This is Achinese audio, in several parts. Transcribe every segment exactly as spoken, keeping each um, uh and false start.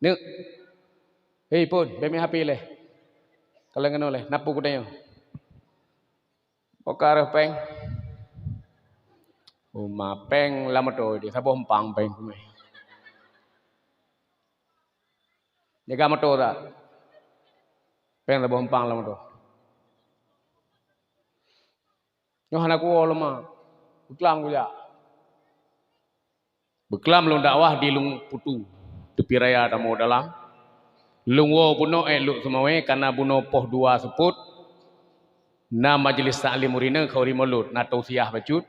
Neuk. Hei, phôn, bèk meuhapé lé. Kalon keunoe lé, na peue kutanyoe? Oka reuh péng. Uma péng lam moto di saboh empang péng kumé. Jaga moto tak? Péng saboh empang lam moto. Nyoe hana kuwoe lom, ma. Beuklam kujak. Beuklam lôn dakwah di Lueng Putu, tepi raya tamong dalam. Lôn woe bunoe ék Lhokseumawe, kana bunoe poh dua seupôt, na majlis taklim ureueng inong keu ureueng mulod, na tausiah bacut.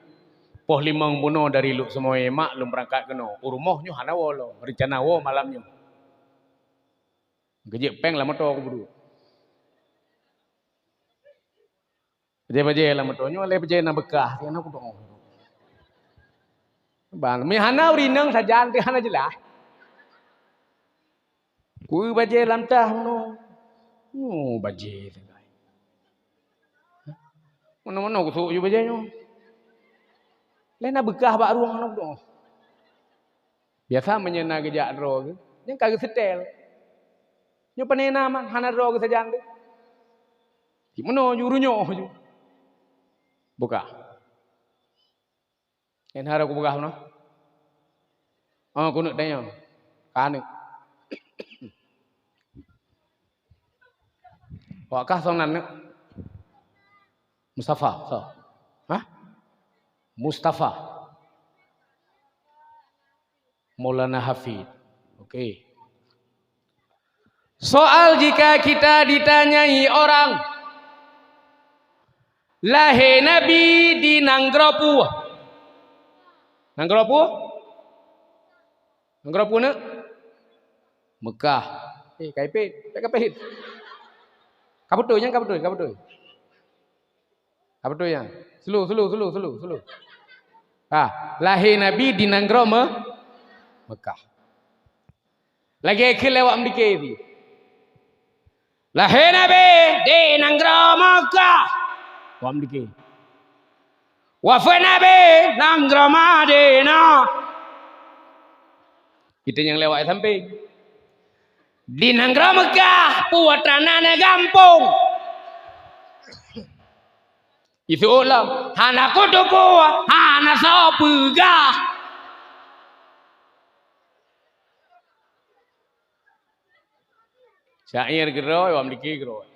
Poh limong bunoe dari Lhokseumawe mak lôn beurangkat keunoe. U rumoh nyoe hana woe lom, reuncana woe malam nyoe. Geujeuet péng lam moto kubudu. Bajèe-bajèe lam moto nyoe lé bajèe na beukah, hana kudoh. Ban, meuhana ureueng inong sajan teuh hana jeulaih. Kui bajèe lam tah meunoe. Oh, bajèe sagai. Meunoe-meunoe kusôk ju bajèe nyoe. Lé na beukah bak rueng hana kudoh. Biasa meunyoe na geujak droe geuh, nyan ka geuseutèl. Nyoe pane na man, hana droe geuh sajan deuh. Cit meunoe ju, runyok ju. Buka. Nyan hara kupeugah meunoe. Oh, keuneuk tanyoe. Ka neuk. Wak kah soe nan neuk? Mustafa, soe? Hah? Mustafa. Maulana Hafid. Oke. Soal jika kita ditanyai orang, lahé Nabi di nanggroe peue? Nanggroe peue? Nanggroe peue neuk? Meukah. Eh, ka ipét. Tak ka pét. Ka beutôi nyan, ka beutôi, ka beutôi. Ka beutôi nyan. Slow, slow, slow, slow, slow. Ha, lahé Nabi di nanggroe Me-, Meukah. Lagèe kheun lé wak meudike tadi. Lahé Nabi di nanggroe Meukah. Wak meudike. Wafeuet Nabi nanggroe Madinah. Kita nyang lewat samping. Di nanggroe Meukah, putra na gampông. Iseuôt lom, hana kuteupue, hana soe peugah. Syair keudroe, wak meudike keudroe.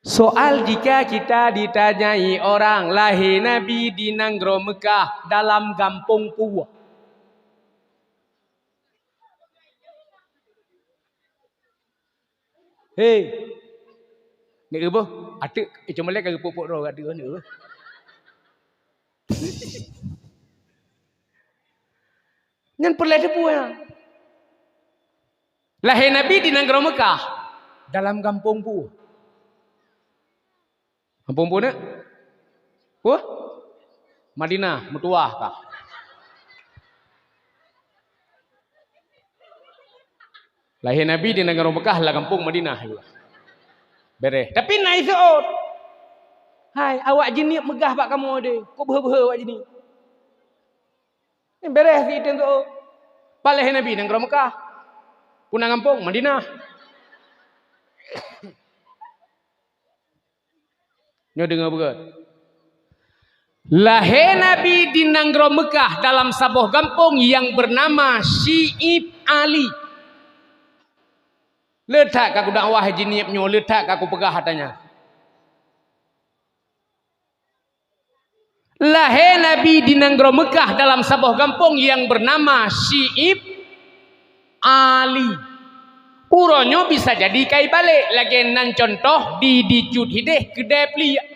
Soal jika kita ditanyai orang lahé Nabi di nanggroe Meukah dalam gampông peue? Hei. Neuk eu boh, ateuk, eh, cuma lé ka geupok-pok droe ka deuh neuk eu boh. Nyan peureulèe teupeu nyan. Lahé Nabi di nanggroe Meukah, dalam gampông peue? Gampông peue neuk? Peue? Madinah, meutuwah kah? Lahé Nabi di nanggroe Meukah, lam gampông Madinah. Beureh. Tapi na iseuôt. Hai, awak jinieb meugah bak kamoe deh. Kok beuhe-beuhe awak jinieb? Nyan beureh si iteng tu. Pat lahé Nabi nanggroe Meukah. Peue na gampông? Madinah. Nyoe deungoe beugöt. Lahé Nabi di nanggroe Meukah dalam saboh gampông yang bernama Syi'ib Ali. Le that ka kudakwah jinieb nyoe, le that ka kupeugah ata nyan. Lahé Nabi di nanggroe Meukah dalam saboh gampông yang bernama Syi'ib Ali. Uroe nyoe bisa jadi ka ibalek lagèe nan cuntoh di Dicut hideh keudè pliek.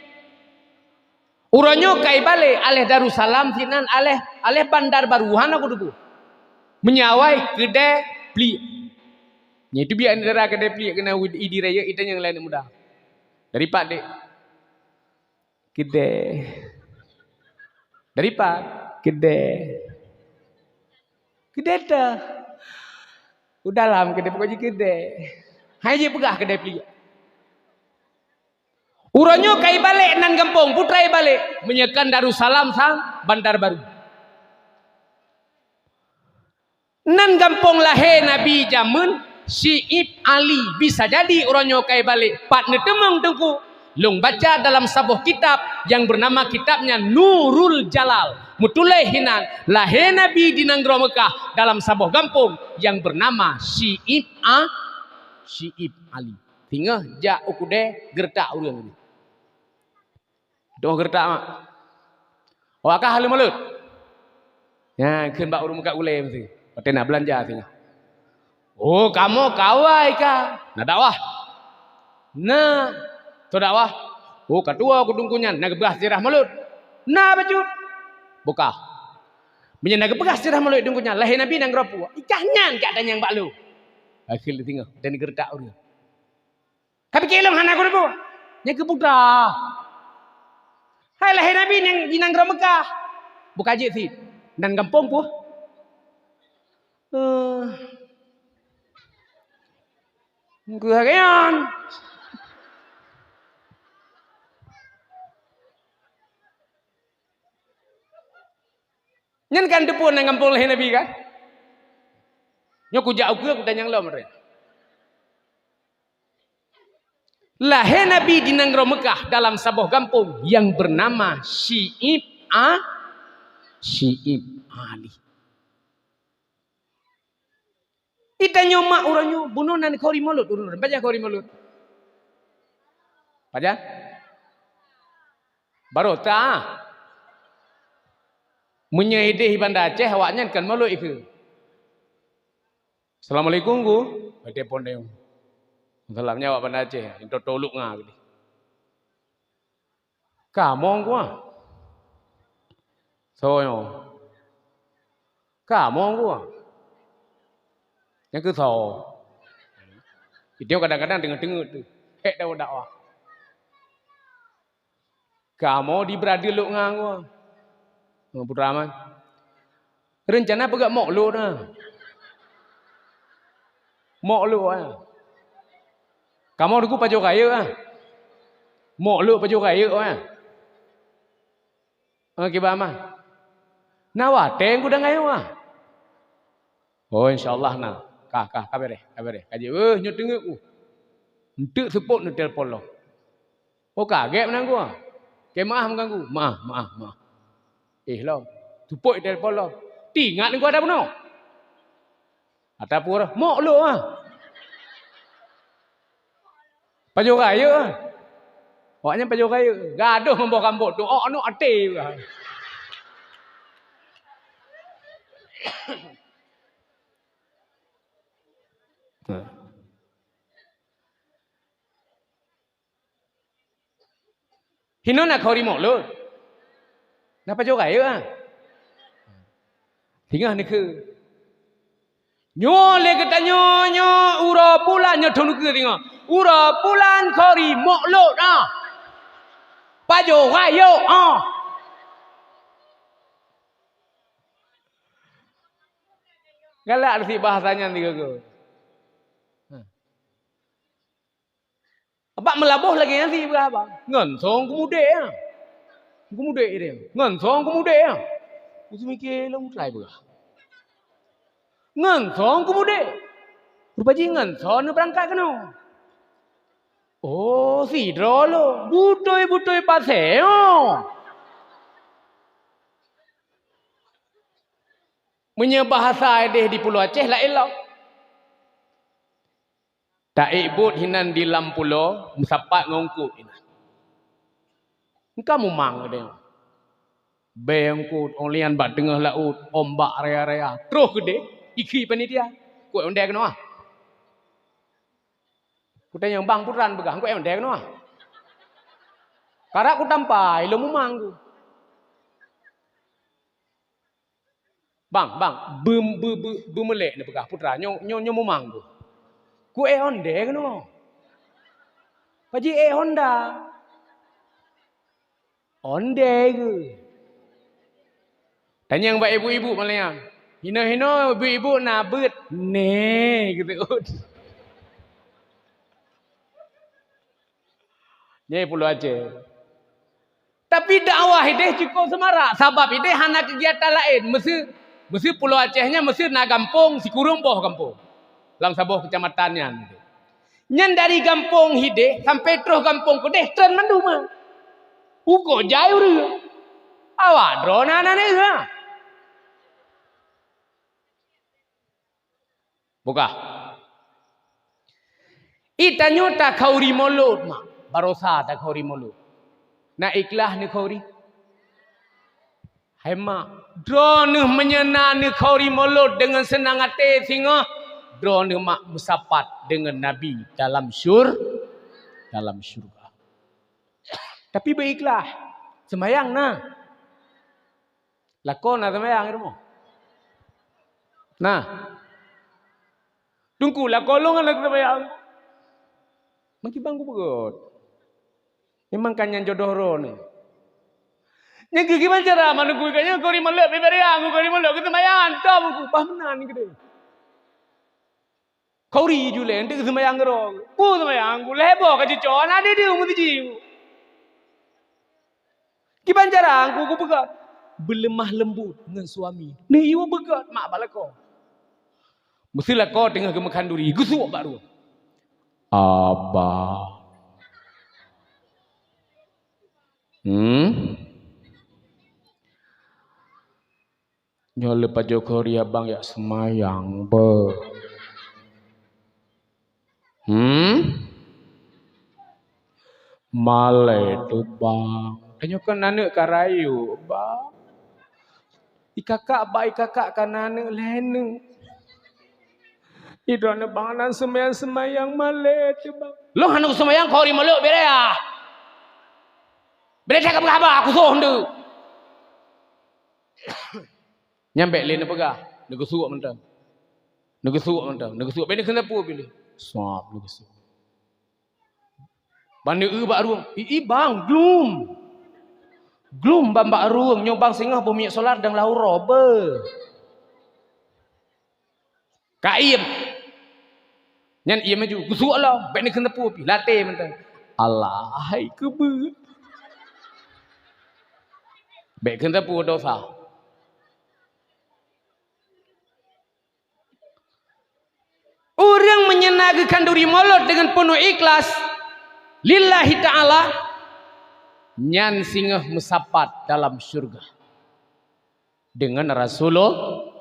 Uroe nyoe ka ibalek aléh Darussalam sinan aléh, aléh Bandar Baru hana kuteupeu. Meunyoe awai keudè pliek. Nyan itu biak dara keudè pliek keunan idi rayeuk itanyong laén muda. Dari pat dek. Keudè. Dari pat? Keudè. Keudè teuh. U dalam keudè pokok jih keudè. Hai jih peugah keudè pliek. Uroe nyoe ka ibalek nan gampông, putra ibalek. Meunyoe kan Darussalam sang Bandar Baru. Nan gampông lahé Nabi jameun Syi'ib Ali. Bisa jadi uroe nyoe ka ibalek. Pat neuteumeung Teungku? Lôn baca dalam saboh kitab nyang beunama kitab nyan Nurul Jalal. Meutuléh hinan, lahé Nabi di nanggroe Meukah dalam saboh gampông nyang beunama Syi'ib A-, Syi'ib Ali. Singoh jak u keudè geureutak ureuëng nyan. Dong geureutak mak. Awak kah leumeuleuet? Nyan kheun bak ureuëng meukat gulée meusti. Watée na beulanja singoh. Oh, kamoe kawai ka. Na dakwah? Na. Soe dakwah? Oh, katuoe ku Teungku nyan, na geupeugah sirah mulod. Na bacut. Bukah. Meunyoe na geupeugah sirah mulod Teungku nyan, lahé Nabi nanggroe peue? Ikah nyan ka tanyong bak lôn. Akhé singoh, dan geureutak ureuëng. Ka pike lôn hana keureubah. Nyan keuh putra. Hai lahé Nabi nyang di nanggroe Meukah. Buka jeuet cit. Nan gampông peue? Eh. Keuh lagèe nyan. Nyan kan teupeue nan gampông lahé Nabi kan? Nyoe kujak ukeue kutanyong lom reh. Lahé Nabi di nanggroe Meukah dalam saboh gampông nyang beunama Syi'ib A-, Syi'ib Ali. Itanyoe mak uroe nyoe bunoe nan khori mulod ureuëng, pajan khori mulod? Pajan? Barô ta. Meunyoe ideh i Banda Aceh, awaknyan kan mulod ikeu. Assalamualaikum, Gu. Telepon deh. Salam nyawa Banda Aceh, yang toto luk nga gini. Kamoe Gu ah. Soe nyoe? Kamoe Gu ah. Nyang keu soe? Itu kadang-kadang teungeut-teungeut tu. Hek dakwah-dakwah. Kamoe di Brother Luk ngan Gu ah. Ngon Putra Man. Reuncana peugah mok lôn ah. Mok lôn ah. Kamoe Teungku pajoh rayeuk ah. Mok lôn pajoh rayeuk ah. Ah, kiban mah. Na watèe Teungku dan rayeuk ah. Oh, insya Allah na. Ka, ka, ka beres, ka beres. Ka jeuet, eh, nyoe teungeut ku. Enteuk seupôt neutelepon lom. Oh, kagèt meunan Gu ah. Oke, maaf mengganggu. Maaf, maaf, maaf. Eh, lom. Seupôt telepon lom. Tingat Teungku ada bunoe. Ataupun mok lôn ah. Pajoh rayeuk ah. Awaknyan pajoh rayeuk. Gadoh memboh kambot tu. Oh, aneuk até. Hinoe na khori mok lôn. Na pajoh rayeuk ah. Singoh neukheun. Nyoe lé geutanyoe nyoe uroe bulan nyoe thon neukheun singoh. Uroe bulan khori mok lôn ah. Pajoh rayeuk ah. Galak si bahasa nyan tiga go. Bak meulaboh lagèe nyan si peugah bang. Ngon song keumudek ah. Keumudek dia. Ngon song keumudek ah. Ku seumiké lom trai peugah. Ngon song keumudek. Rupa jih ngon song neubeurangkat keunoe. Oh, sidroe lom. Butôi-butôi pasé oh. Meunyoe bahasa ideh di Pulo Aceh laén lom. Taék bot hinan di lam pulo, meusapat ngon eungkôt hinan. Engka mumang ideh. Bèe eungkôt, ôn lian bak teungoh laôt, ombak raya-raya. Troh keudeh, ikheun panitia. Kuék ondèe keunoe ah. Kutanyong, "Bang, peue treun peugah, kuék ondèe keunoe ah." Karap kutampa, ilôn mumang ku. "Bang, bang, beu-, beu-, beu-, beumeulek neupeugah peue treun, nyoe, nyoe, nyoe mumang ku." "Kuék ondèe keunoe." "Paji ék Honda?" "Ondèe keuh." Tanyong bak ibu-ibu malam nyan. Hinoe-hinoe ibu-ibu na beuet. Nè, geuteuôt. Nyan Pulo Aceh. Tapi dakwah ideh cukup seumarak, sabab ideh hana keugiatan laén. Meuseu-, Meuseu Pulo Aceh nyan meuseu na gampông sikureueng boh gampông lam saboh keucamatan nyan. Nyan dari gampông hideh sampai troh gampông keudeh tren mandum. Uko jai ureueng. Awak droe na aneuk, ha. Bukah. I tanyoe takhauri mulod, mak. Barosa takhauri mulod. Na ikhlas neukhauri? Hai mak, droeneuh meunyoe na neukhauri mulod deungon seunang até singoh, droeneuh mak meusapat deungon Nabi dalam syur-, dalam syurga. Tapi beu ikhlas. Seumayang na. Lakoe na seumayang di rumoh? Na. Teungku, lakoe lôn hana seumayang. Meukiban kupeugöt. Memang ka nyan jodoh droeneuh. Nyan keuh kiban cara manuku ka nyan kuri maleuek biberiang kuri maleuek keu seumayang hantom ku bah meunan keudeh. Khauri julée, eunteuk seumayang keudroe. Peue seumayang, ku lhée boh ka jico, hana deuh-deuh meutuji. Kiban cara ku kupeugah, beuleumah leumbot ngon suami. Neuyue beugét mak bak lakoe. Meuseu lakoe teungoh geumeukan duri, geusuek bak rueng. Abah. Hmm? Nyoe le pajoh keu ria bang yak seumayang beuh. Hmm? Malée tu bang. Tanyoe kan aneuk ka rayeuk bang. Ikakak bak ikakak kan aneuk lhée neuk. Idroeneuh bang nan seumayang-seumayang malée tu bang. Lôn hana seumayang kau ri maleuek bere ah. Bere that ka peugah haba aku soh ndeuk. Nyan bék lé neupeugah, neugeusuek mantong. Neugeusuek mantong, neugeusuek bék neukheun sapeue piléh. Sab neugeusuek. Ban eu bak rueng, "Ih, ih, bang, glum. Glum ban bak rueng nyoe bang singoh boh minyeuk solar dang lau roe beuh." Ka iem. Nyan iem laju, geusuek lom, bék neukheun sapeue pih, latée mantong. Alah, hai keubeue. Bék kheun sapeue dosa. Ureuëng meunyoe na geukhanduri mulod deungon peunoh ikhlas lillahi ta'ala, nyan singoh meusapat dalam syeuruga deungon Rasulul-,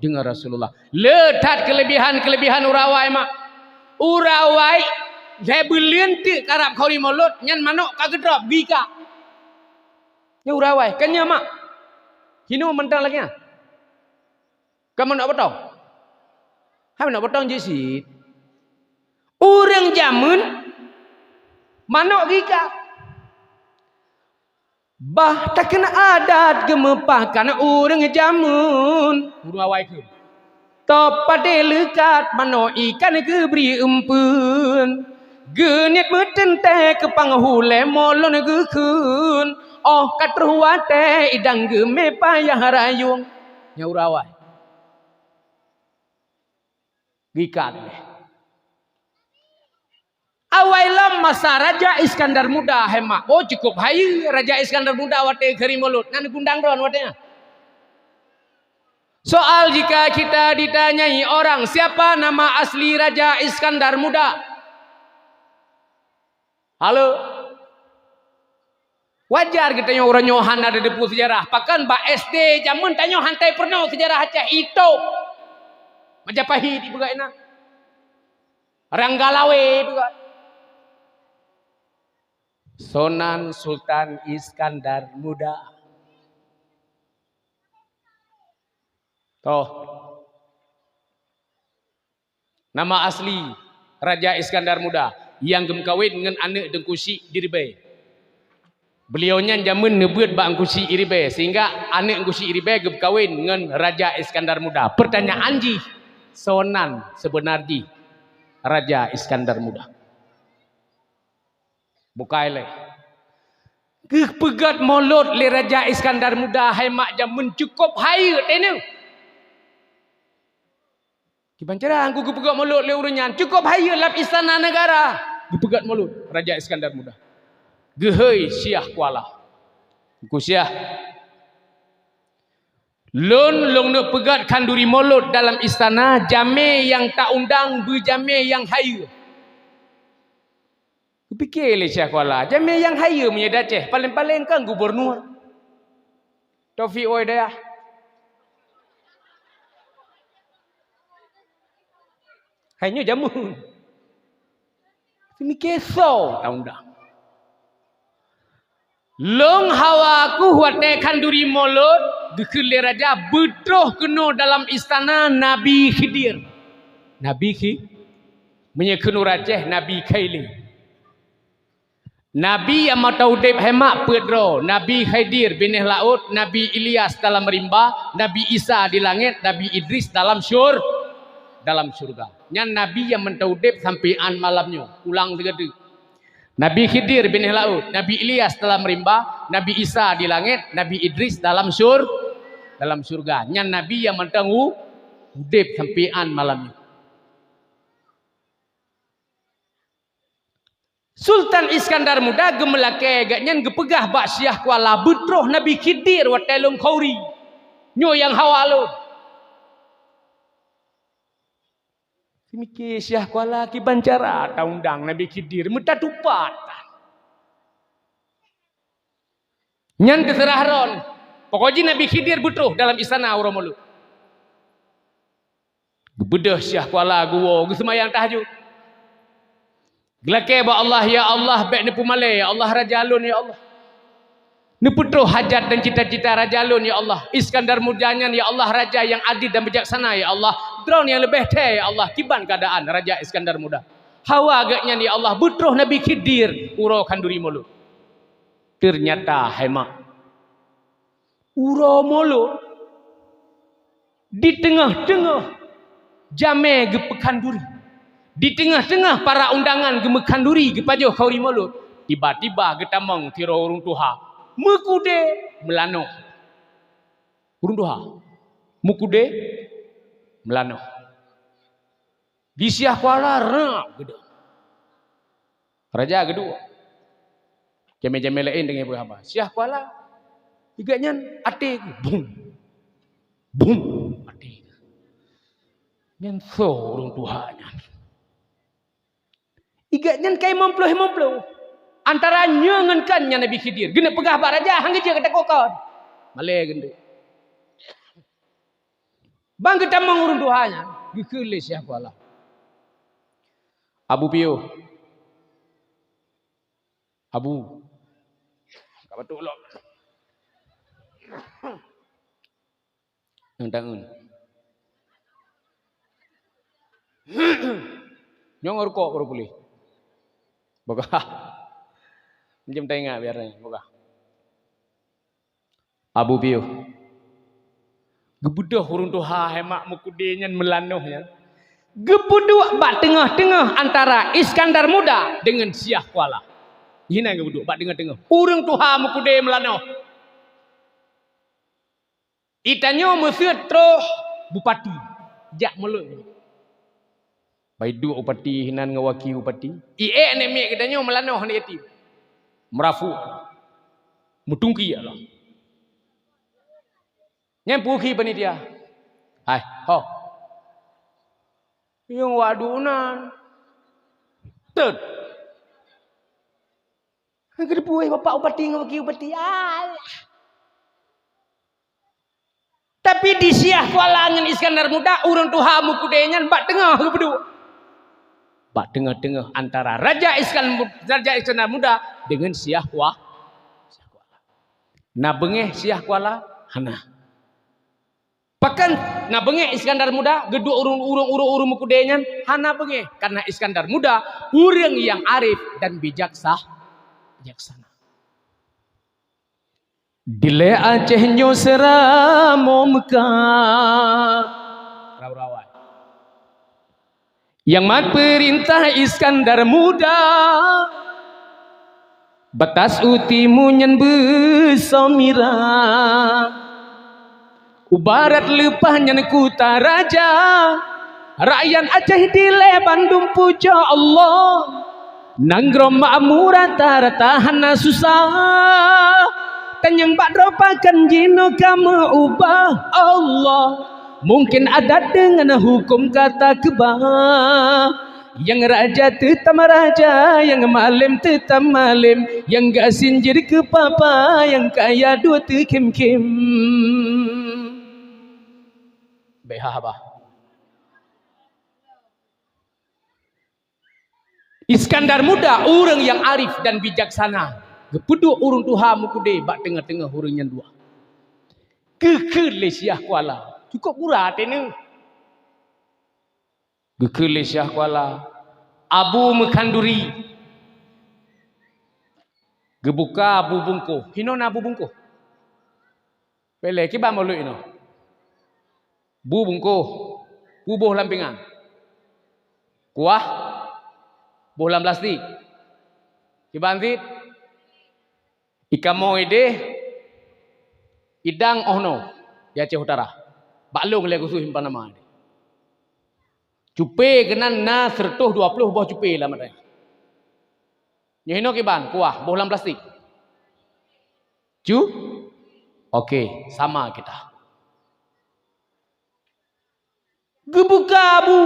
deungon Rasulullah. Le that keuleubihan-keuleubihan urawai mak. Urawai lhée buleuen teuk karab khanduri mulod, nyan manok ka geudrop, geuika. Nyan urawai, kan nyan mak. Hinoe mantong lagée nyan. Kamoe nak potong? Hai nak potong jih cit. Ureuëng jameun manok geuika. Bah takheun adat geumeupakan ureuëng jameun. Ureuëng awai keuh. Top padé leukat manok ikan geubri eumpeuen. Geuniet meuteuntée keu panghulée mulod geukheun. Óh ka troh watée idang geumé payah rayueng. Nyan ureuëng awai. Geuikat lé. Awai lom masa Raja Iskandar Muda hai mak. Oh, cukup hayeue Raja Iskandar Muda watée khanduri mulod. Nan gundang droen watée nyan. Soal, jika kita ditanyai orang, "Siapa nama asli Raja Iskandar Muda?" Halo. Wajar geutanyoe uroe nyoe hana tateupeue seujarah. Pakon bak S D jameun tanyoe han tapeureunoe seujarah Aceh, Ito. Majapahit ipeugah inan. Ranggalawe ipeugah. Sunan Sultan Iskandar Muda. Toh. Nama asli Raja Iskandar Muda nyang geumeukawen ngon aneuk Teungku Chik di Ribée. Beliau nyan jameun neubeuet bak Teungku Chik di Ribée, sehingga aneuk Teungku Chik di Ribée geumeukawen ngon Raja Iskandar Muda. Pertanyaan jih, soe nan seubeuna jih Raja Iskandar Muda? Bukai lé. Geupeugét mulod lé Raja Iskandar Muda hai mak jameun cukup hayeue teuneuh. Kiban cara Teungku geupeugét mulod lé ureuëng nyan cukup hayeue lam istana negara. Geupeugét mulod Raja Iskandar Muda. Geuhôi Syiah Kuala. Teungku Syiah. Lôn, lôn neuk peugét khanduri mulod dalam istana, jamé nyang ta-undang beujamé nyang hayeue. Geupike lé Syiah Kuala, jamé nyang hayeue meunyoe di Aceh, paleng-paleng kan gubunur. Taufik Hidayah. Hai nyoe jameun. Seumike soe ta-undang. Lôn hawa kheueh watée khanduri mulod geukheun lé raja beutroh keunoe dalam istana Nabi Khidir. Nabi Khi-, meunyoe keunoe Aceh, Nabi Khailé. Nabi nyang mantong udeb hai mak peuet droe, Nabi Khidir binéh laôt, Nabi Ilyas dalam rimba, Nabi Isa di langét, Nabi Idris dalam syur-, dalam syeuruga. Nyan nabi nyang mantong udeb sampoe án malam nyoe. Ulang sigoe teuk. Nabi Khidir binéh laôt, Nabi Ilyas dalam rimba, Nabi Isa di langét, Nabi Idris dalam syur-, dalam syeuruga. Nyan nabi nyang mantong u-, udeb sampoe án malam nyoe. Sultan Iskandar Muda geumeulakée gobnyan geupeugah bak Syiah Kuala beutroh Nabi Khidir watée lôn khanduri. Nyoe nyang hawa lôn. Seumike Syiah Kuala kiban cara ta-undang Nabi Khidir meutatupat. Nyan teuseurah droe. Pokok jih Nabi Khidir beutroh dalam istana uroe mulod. Geubeudôh Syiah Kuala geuwoe geuseumayang tahajud. Geulakée bak Allah, "Ya Allah, bék neupeumalée, ya Allah, raja lôn, ya Allah. Neupeutroh hajat dan cita-cita raja lôn, ya Allah. Iskandar Muda nyan, ya Allah, raja nyang adil dan bijaksana, ya Allah. Droeneuh nyang leubeh thée, ya Allah, kiban keuadaan Raja Iskandar Muda." Hawa gobnyan, ya Allah, beutroh Nabi Khidir uroe khanduri mulod. Teunyata hai mak, uroe mulod, di teungoh-teungoh jamé geupeukhanduri, di teungoh-teungoh para undangan geumeukhanduri geupajoh khanduri mulod, tiba-tiba geutamong sidroe ureuëng tuha meukudé meulanoh. Ureuëng tuha meukudé meulanoh. Di Syiah Kuala rab geudoe. Raja geuduek. Jamé-jamé laén deungoe peue haba. Syiah Kuala, i gobnyan até geuh. Bum. Bum. Até geuh. Nyan soe ureuëng tuha nyan? I gobnyan ka limong ploh limong ploh. Antara nyoe ngon kon nyan Nabi Khidir. Geuneuk peugah bak raja, han geujeuet gata kokon. Malée geundeh. Ban geutamong ureuëng tuha nyan, geukheun lé Syiah Kuala, "Abu piôh. Abu." Ka batuk lom. Nyang tangeun. Nyoe ngon rukok baru puléh. Bogah. Minjem taingat biar ni, bogah. Abu piôh. Geubeudôh ureuëng tuha hai mak meukudé nyan meulanoh nyan. Geupeuduek bak teungoh-teungoh antara Iskandar Muda deungon Syiah Kuala. Hinan geupeuduek bak teungoh-teungoh. Ureuëng tuha meukudé meulanoh. I tanyoe meuseuet troh bupati. Jak mulod. Bai duek bupati hinan ngon waki bupati. I ék aneuk miet geutanyoe meulanoh aneuk yatim. Meurafuk. Meutungki Allah. Nyan peue kheun panitia. Hai, ho. Nyang wak duek nan. Teuh. Geuteupeue bapak bupati ngon waki bupati. Alah. Tapi di Syiah Kuala ngon Iskandar Muda, ureuëng tuha meukudé nyan bak teungoh geupeuduek. Bak teungoh-teungoh antara Raja Iskan-, Raja Iskandar Muda deungon Syiah Kua-, Syiah Kuala. Na beungéh Syiah Kuala? Hana. Pakon na beungéh Iskandar Muda geuduek ureuëng, ureuëng, ureuëng, ureuëng meukudé nyan? Hana beungéh, karena Iskandar Muda ureuëng nyang arif dan bijaksa-, bijaksana. Dilée Aceh nyoe seuramoe Meukah. Rau-rawai. Nyang mat peurintah Iskandar Muda, batas u timu nyan beusoe Mira. U barat leupah nyan Kuta Raja, rakyat Aceh dilée bandum pujoe Allah. Nanggroe makmu rata-rata hana susah, Kan nyang bak droe pakan jinoe ka meu-ubah Allah. Mungken adat deungon huköm ka takeubah. Nyang raja teutam raja, nyang malém teutam malém, nyang gasien jeuet keu papa, nyang kaya duek teukhém-khém. Bèk haba. Iskandar Muda, ureuëng nyang arif dan bijaksana, geupeuduek ureuëng tuha meukeudè bak teungoh-teungoh ureuëng nyan dua. Geukheun lé Syiah Kuala, cukôp gura até neuh. Geukheun lé Syiah Kuala, Abu Meukhanduri. Geubuka bu bungkôh. Hinoe na bu bungkôh. Peureulèe kiban mulod inoe. Bu bungkôh, bu boh lam pingan. Kuah, boh lam plastik. Kiban cit, ié kamoe ideh, idang 'oh noe di Aceh Utara. Bak lôn lé khusos simpan nama. Cupé keunan na seratus dua puluh boh cupé lam ata nyan. Nyoe hinoe kiban, kuah, boh lam plastik. Cu? Oke, sama kita. Geubuka bu.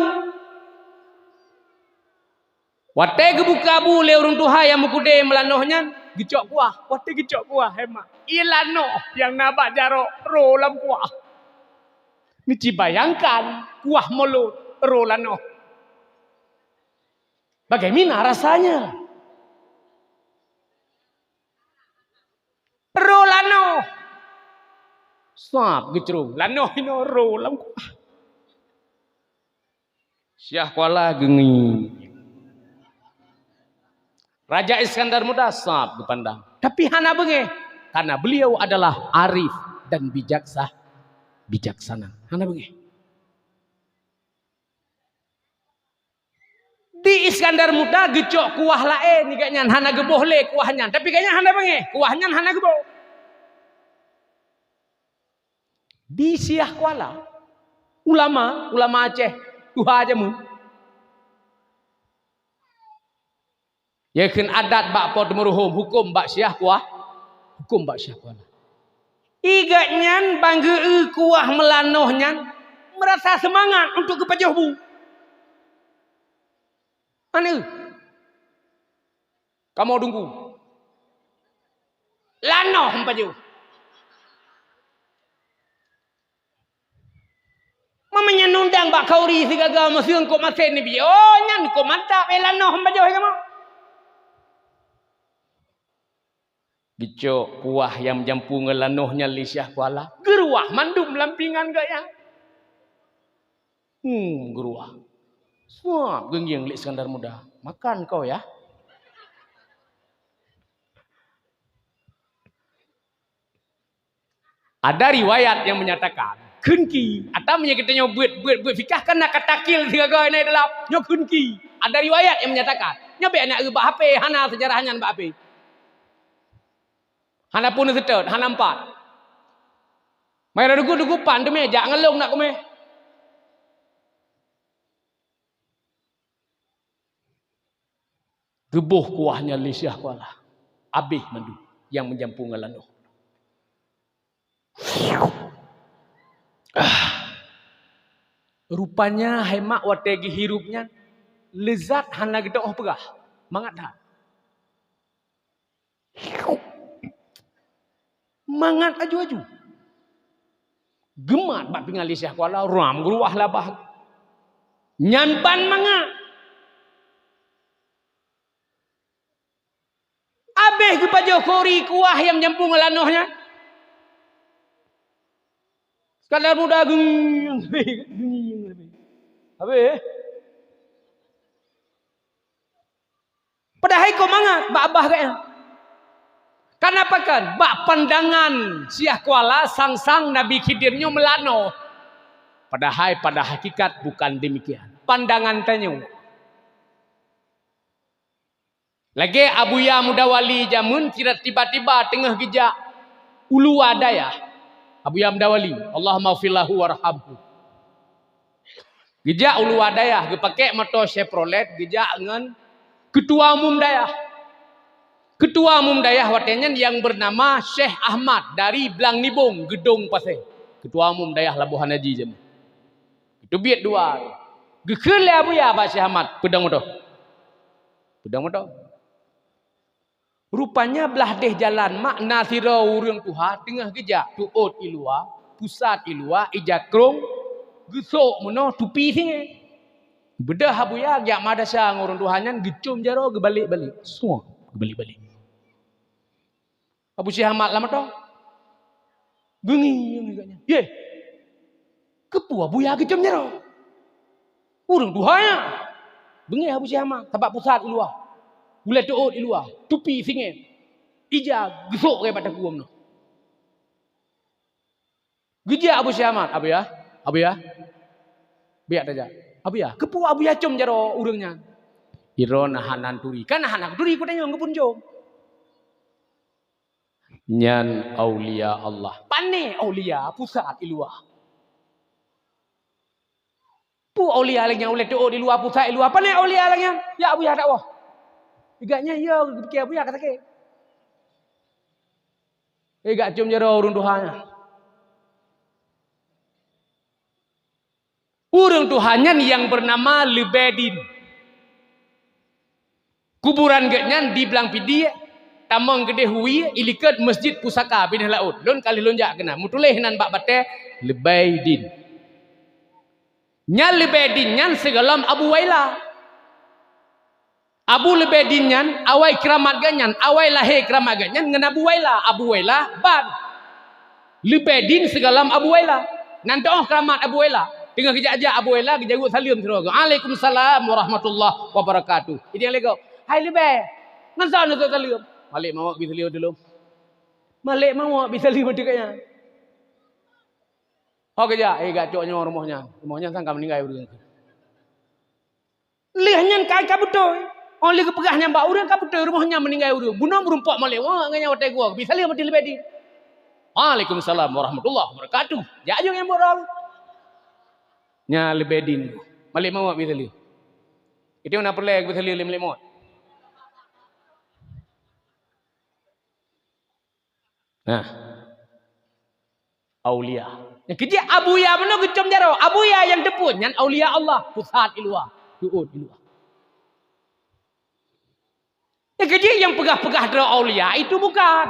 Watèe geubuka bu lé ureuëng tuha nyang meukeudè meulanoh nyan, geucok kuah. Watèe geucok kuah, hemat. Ié lanoh nyang na bak jaroe, roe lam kuah. Neuci bayangkan, kuah mulod, roe lanoh. Bagaimana rasanya? Roe lanoh. Sab geucrông. Lanoh inoe roe lam kuah. Syiah Kuala geungieng. Raja Iskandar Muda sab geupandang. Tapi hana beungéh. Karena beliau adalah arif dan bijaksa-, bijaksana. Hana beungéh. Di Iskandar Muda geucok kuah laén, gobnyan hana geuboh lé kuah nyan. Tapi gobnyan hana beungéh, kuah nyan hana geuboh. Di Syiah Kuala, ulama, ulama Aceh, tuha jameun. Nyang kheun adat bak Po Teumeureuhôm, huköm bak Syiah Kuala, huköm bak Syiah Kuala. Ié gobnyan ban geu-eu kuah meulanoh nyan, meurasa seumangat untuk geupajoh bu. Aneuk, kamoe dungku. Lanoh meunpajoh. Meunyoe nyan undang bak khauri sigaga meuseung kok masen neubi, oh, nyan kok mantap, eh, lanoh meunpajoh kamoe. Geucok kuah nyang meujampu ngon lanoh nyan lé Syiah Kuala, geuruah mandum lam pingan gobnyan. Hmm, geuruah. Suap geungieng lé Iskandar Muda. Makan kau ya. Ada riwayat yang menyatakan, kheun ki, atau meunyoe geutanyoe buet, buet, buet fikah kan na kata kil sigaga na dalam. Nyoe kheun ki. Ada riwayat yang menyatakan. Nyoe bèk na eu bak H P, hana seujarah nyan bak H P. Hana pun seutôt, hana empat. Mai dugu-dugu pan teumé jak ngon lôn nak kumé. Geuboh kuah nyan lé Syiah Kuala. Abéh mandum nyang meujampu ngon lanoh. Ah. Rupanya hai mak watèe geuhirup nyan, leuzat hana geudoh peugah. Mangat that. Mangat aju-aju. Geumat bak pingan lé Syiah Kuala, ram geuruah labah. Nyan ban mangat. Abéh geupajoh khauri kuah nyang meujampu ngon lanoh nyan. Iskandar Muda geungieng, geungieng. Abéh. Padahai kok mangat bak babah gobnyan. Kenapa kan? Bak pandangan Syiah Kuala sang-sang Nabi Khidir nyoe meulanoh. Padahai pada hakikat bukan demikian. Pandangan tanyoe. Lagèe Abuya Mudawali jameun sira tiba-tiba teungoh geujak u luwa dayah. Abuya Mudawali, Allahummaghfir lahu warhamhu. Geujak u luwa dayah, geupakék moto Chevrolet, geujak ngon keutua umum dayah. Keutua umum dayah watée nyan nyang beunama Syekh Ahmad dari Blang Nibong, Geudong Pasé. Keutua umum dayah Labuhan Haji jameun. Teubiet dua. Geukheun lé Abuya bak Syekh Ahmad, "Peudong moto." Peudong moto. Rupanya blah deh jalan mak na sidroe ureuëng tuha teungoh geujak teuôt i luwa, pusat i luwa, ija krông, geusok meunoe tupi singoh. Beudôh Abuya geujak madrasah ngon ureuëng tuha nyan, geucom jaroe geubalek-balek. Suang geubalek-balek. Abu Syekh Ahmad lam atô. Geungieng gobnyan. "Yeh! Keupeue Abuya geucom jaroe? Ureuëng tuha nyan!" Beungéh Abu Syekh Ahmad, sabab pusat i luwa. Ulée teuôt i luwa, tupi singoh. Ija geusok ré bak takue meunoe. Geujak Abu Syekh Ahmad, "Abuya, Abuya, biak tajak." "Abuya, keupeue Abuya com jaroe ureuëng nyan?" "Droeneuh hana turi." "Kan hana turi, ku tanyong keupeue com." "Nyan aulia Allah." "Pané aulia?" "Pusat i luwa." "Peue aulia lagée nyan ulée teuôt i luwa, pusat i luwa? Pané aulia lagée nyan?" "Ya Abuya, dakwoe." Iga nyan, ya, geupiké Abuya ka sakét. Iga com jaroe ureuëng tuha nyan. Ureuëng tuha nyan nyang beunama Leubedin. Kuburan geuhnyan di Blang Pidie, Tamong Geudeh Hui, ilikot Masjid Pusaka Binéh Laôt. Lôn ka lheueh lôn jak keunan. Meutuléh nan bak batée, Leubedin. Nyan Leubedin nyan sigohlom Abu Waila. Abu Leubedin nyan, awai keuramat geuhnyan, awai lahé keuramat geuhnyan ngon Abu Waila. Abu Waila ban. Leubedin sigohlom Abu Waila. Nan teuôh keuramat Abu Waila. Teungoh geujak-jak Abu Waila, geujaweub saleuem sidroe. "Waalaikumsalam warahmatullahi wabarakatuh." Idéh lé gob, "Hai Leubé, ngon soe neusok saleuem?" "Malék Mawök bi saleuem ateueh lôn." Malék Mawök bi saleuem ateueh gobnyan. Ho geujak, eh, gak cok nyoe rumoh nyan. Rumoh nyan sang ka meuninggai ureuëng. Lheueh nyan ka, ka beutôi. Oh, lheueh geupeugah nyan bak ureuëng ka beutôi, rumoh nyan meuninggai ureuëng. Bunoe meurumpok Malék Mawök ngon nyan watée geuwoe, bi saleuem ateueh Leubedin. "Waalaikumsalam warahmatullahi wabarakatuh." Jak jok nyang boh droe. Nyan Leubedin. Malék Mawök bi saleuem. Itu na peureulée bi saleuem lé Malék Mawök. Nah. Aulia. Nyang keujeuet Abuya meunoe geucom jaroe. Abuya nyang teupeue nyan aulia Allah, pusat i luwa, teuôt i luwa. Nyang keujeuet nyang peugah-peugah droe aulia itu bukan.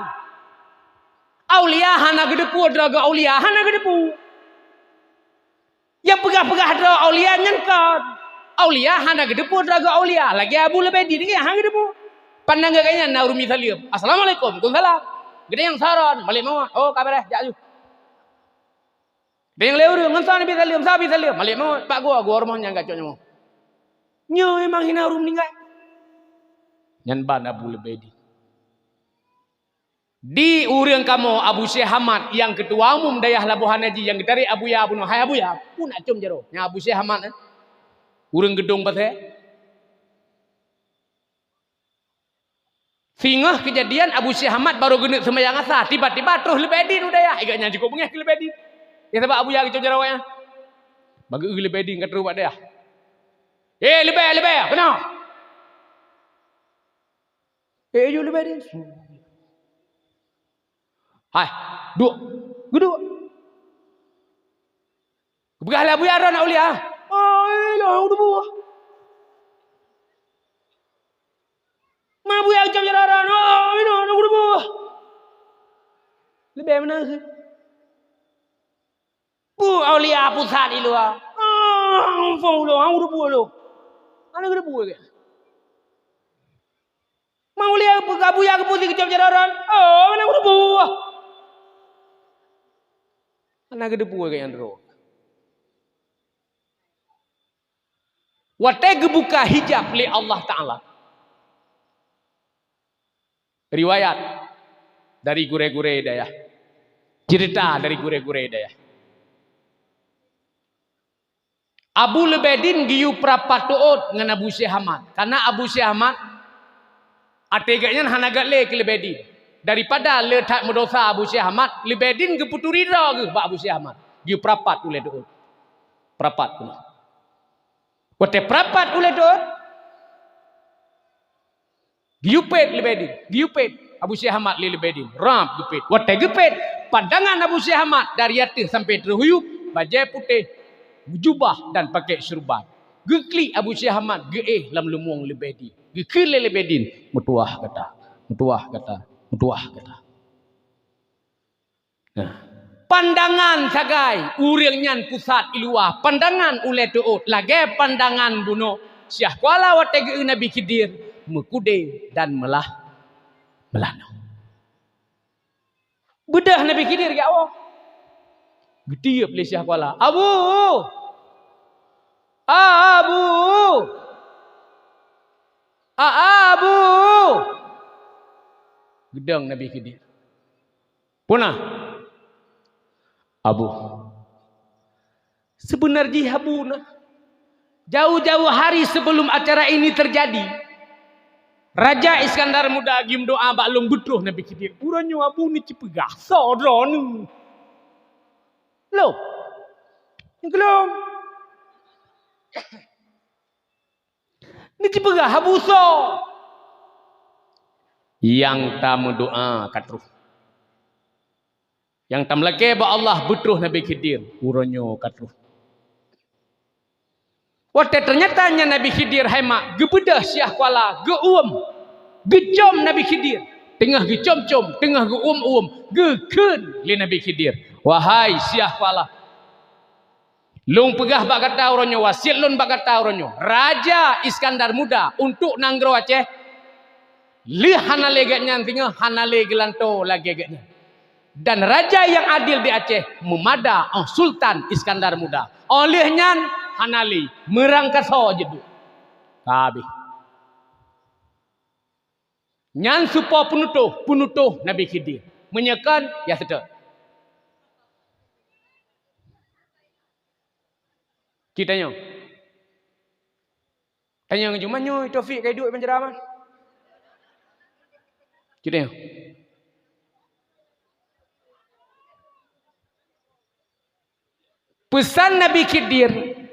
Aulia hana geuteupeue droe geuh aulia, hana geuteupeue. Nyang peugah-peugah droe aulia nyan kon. Aulia hana geuteupeue droe geuh aulia. Lagée Abu Leubedin nyan hana geuteupeue. Pandang geuh nyan na ureuëng bi saleuem. "Assalamualaikum." "Waalaikumsalam." Geude nyang saron, Malék Mawök. "Oh, ka beureh, jak aju." Geude nyang lé ureuëng, "Ngon soe neubi saleuem?" "Soe bi saleuem?" "Malék Mawök, bak gua, gua rumoh nyan gak cok nyoe." Nyoe memang hina ureuëng meuninggai. Nyan ban Abu Leubedin. Di ureuëng kamoe Abu Syekh Hamad nyang keutua umum dayah Labuhan Haji nyang geutarek Abuya bunoe, "Hai Abuya, peue nak com jaroe?" Nyan Abu Syekh Hamad, eh? Ureuëng Geudong Pasé. Singoh keujadian Abu Syekh Hamad barô geuneuk seumayang asa, tiba-tiba troh Leubedin u dayah. Iga nyan cukôp beungéh keu Leubedin. Ya sabab Abuya geucom jaroe nyan. Bak geu Leubedin ka troh bak dayah. "Eh, Leubé, Leubé, keunoe!" Eh, aju Leubedin. "Hai, duek." Geuduek. Geupeugah lé Abuya droe na aulia. "Oh, ilah, udah buah. Ma Abuya geucom jaroe droe. Oh, ilah, udah buah." Leubé meunan kheueh. "Peue aulia pusat i luwa?" "Ah, fong ulôn, hana geuteupeue lôn." Hana geuteupeue keu. "Ma aulia Abuya geupeue geucom jaroe droe?" "Oh, hana geuteupeue." Hana geuteupeue keu nyan droe. Watée geubuka hijab lé Allah Taala. Riwayat dari gurée-gurée dayah. Ceurita dari gurée-gurée dayah. Abu Leubedin geuyue peurapat teuôt ngon Abu Syekh Hamad. Karena Abu Syekh Hamad até geuhnyan hana gét lé keu Leubedin. Daripada le that meudosa Abu Syekh Hamad, Leubedin geupeuturi droe geuh bak Abu Syekh Hamad. Geuyue peurapat ulée teuôt. Peurapat keunoe. Watée peurapat ulée teuôt, Geuyue pét leubeh deuh, geuyue pét Abu Syekh Ahmad lé leubeh deuh. Rab geupét. Watée geupét, pandangan Abu Syekh Ahmad dari ateueh sampoe teuhuyueb, bajée putéh, jubah dan pakée syurban. Geuklik Abu Syekh Ahmad geuéh lam leumueng leubeh deuh. Geukheun lé leubeh deuh, "Meutuwah gata, meutuwah gata, meutuwah gata." Nah, pandangan sagai ureuëng nyan pusat i luwa, pandangan ulée teuôt lagée pandangan bunoe. Syah Kuala watée geu Nabi Khidir meukudée dan meulah, meulanoe. Beudôh Nabi Khidir jak woe. Geutiyeub lé Syah Kuala, "Abu! Abu! A-, Abu!" Geudong Nabi Khidir. "Peue na?" "Abu, seubeuna jih Abu na, jauh-jauh hari sebelum acara ini terjadi, Raja Iskandar Muda geumeudoá bak lôn beutroh Nabi Khidir. Uroe nyoe Abu neuceupeugah soe droeneuh?" "Lôn." "Nyang keulôn." Neuceupeugah Abu soe? Nyang tameudoá ka troh. Nyang tameulakée bak Allah beutroh Nabi Khidir, uroe nyoe ka troh. Watée teunyata nyan Nabi Khidir hai mak geubeudôh Syah Kuala, geuuem, geucom Nabi Khidir, teungoh geucom-com, teungoh geuuem-uem, geukheun lé Nabi Khidir, "Wahai Syah Kuala, lôn peugah bak gata uroe nyoe, wasiet lôn bak gata uroe nyoe, Raja Iskandar Muda untuk nanggroe Aceh, lheueh hana lé gobnyan singoh, hana lé geulantoe lagée gobnyan. Dan raja nyang adil di Aceh meumada óh Sultan Iskandar Muda. Óh lheueh nyan hana lé, meurangkasoe jeuet duek." Ka habéh. Nyan supo peunutoh, peunutoh Nabi Khidir. Meunyoe kon, ya seutôt. Cit tanyoe. Tanyoe ngon jih, "Meunyoe Taufik ka iduek i penjara man?" Cit tanyoe. Peusan Nabi Khidir,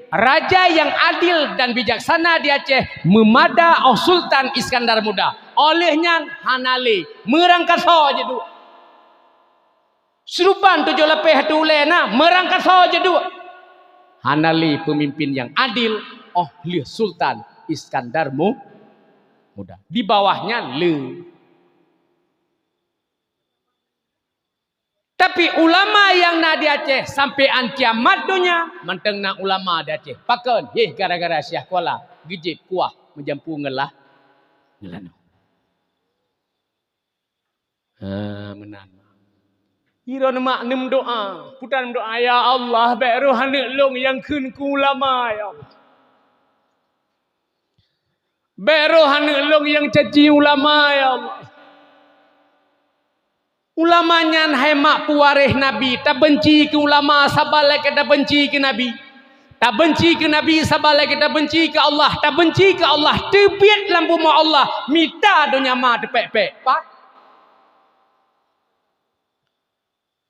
raja nyang adil dan bijaksana di Aceh, meumada óh Sultan Iskandar Muda. Óh lheueh nyan hana lé, meurangkasoe jeuet duek. Seuruban tujoh lapéh ateueh ulée na, meurangkasoe jeuet duek. Hana lé peumimpén nyang adil óh lheueh Sultan Iskandar Mu-, Muda. Di bawah nyan le. Tapi ulama nyang na di Aceh sampoe án kiamat donya mantong na ulama di Aceh. Pakon? Yeh, gara-gara Syah Kuala geujieb kuah meujampu ngon lah-, ngon lanoe. Ha, meunan. Droeneuh mak neumeudoá, putan meudoá, "Ya Allah, bék roh aneuk lôn nyang kheun keu ulama, ya Allah. Bék roh aneuk lôn nyang caci ulama, ya Allah." Ulama nyan hai mak peuwaréh Nabi, tabeunci keu ulama saban lagée tabeunci keu Nabi. Tabeunci keu Nabi saban lagée tabeunci keu Allah, tabeunci keu Allah, teubiet lam bumoe Allah, mita donya ma teupék-pék. Pat?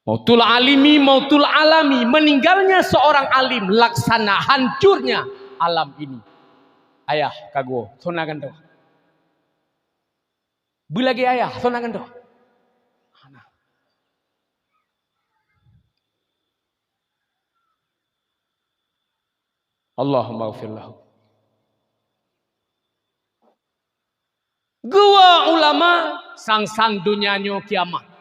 Mautul alimi, mautul alami, meninggalnya seorang alim, laksana hancurnya alam ini. Ayah kagoe, sona gantoe. Beulagée ayah, sona gantoe. Hana. Allahumma ghfir lahu. Geuwoe ulama sang-sang donya nyoe kiamat.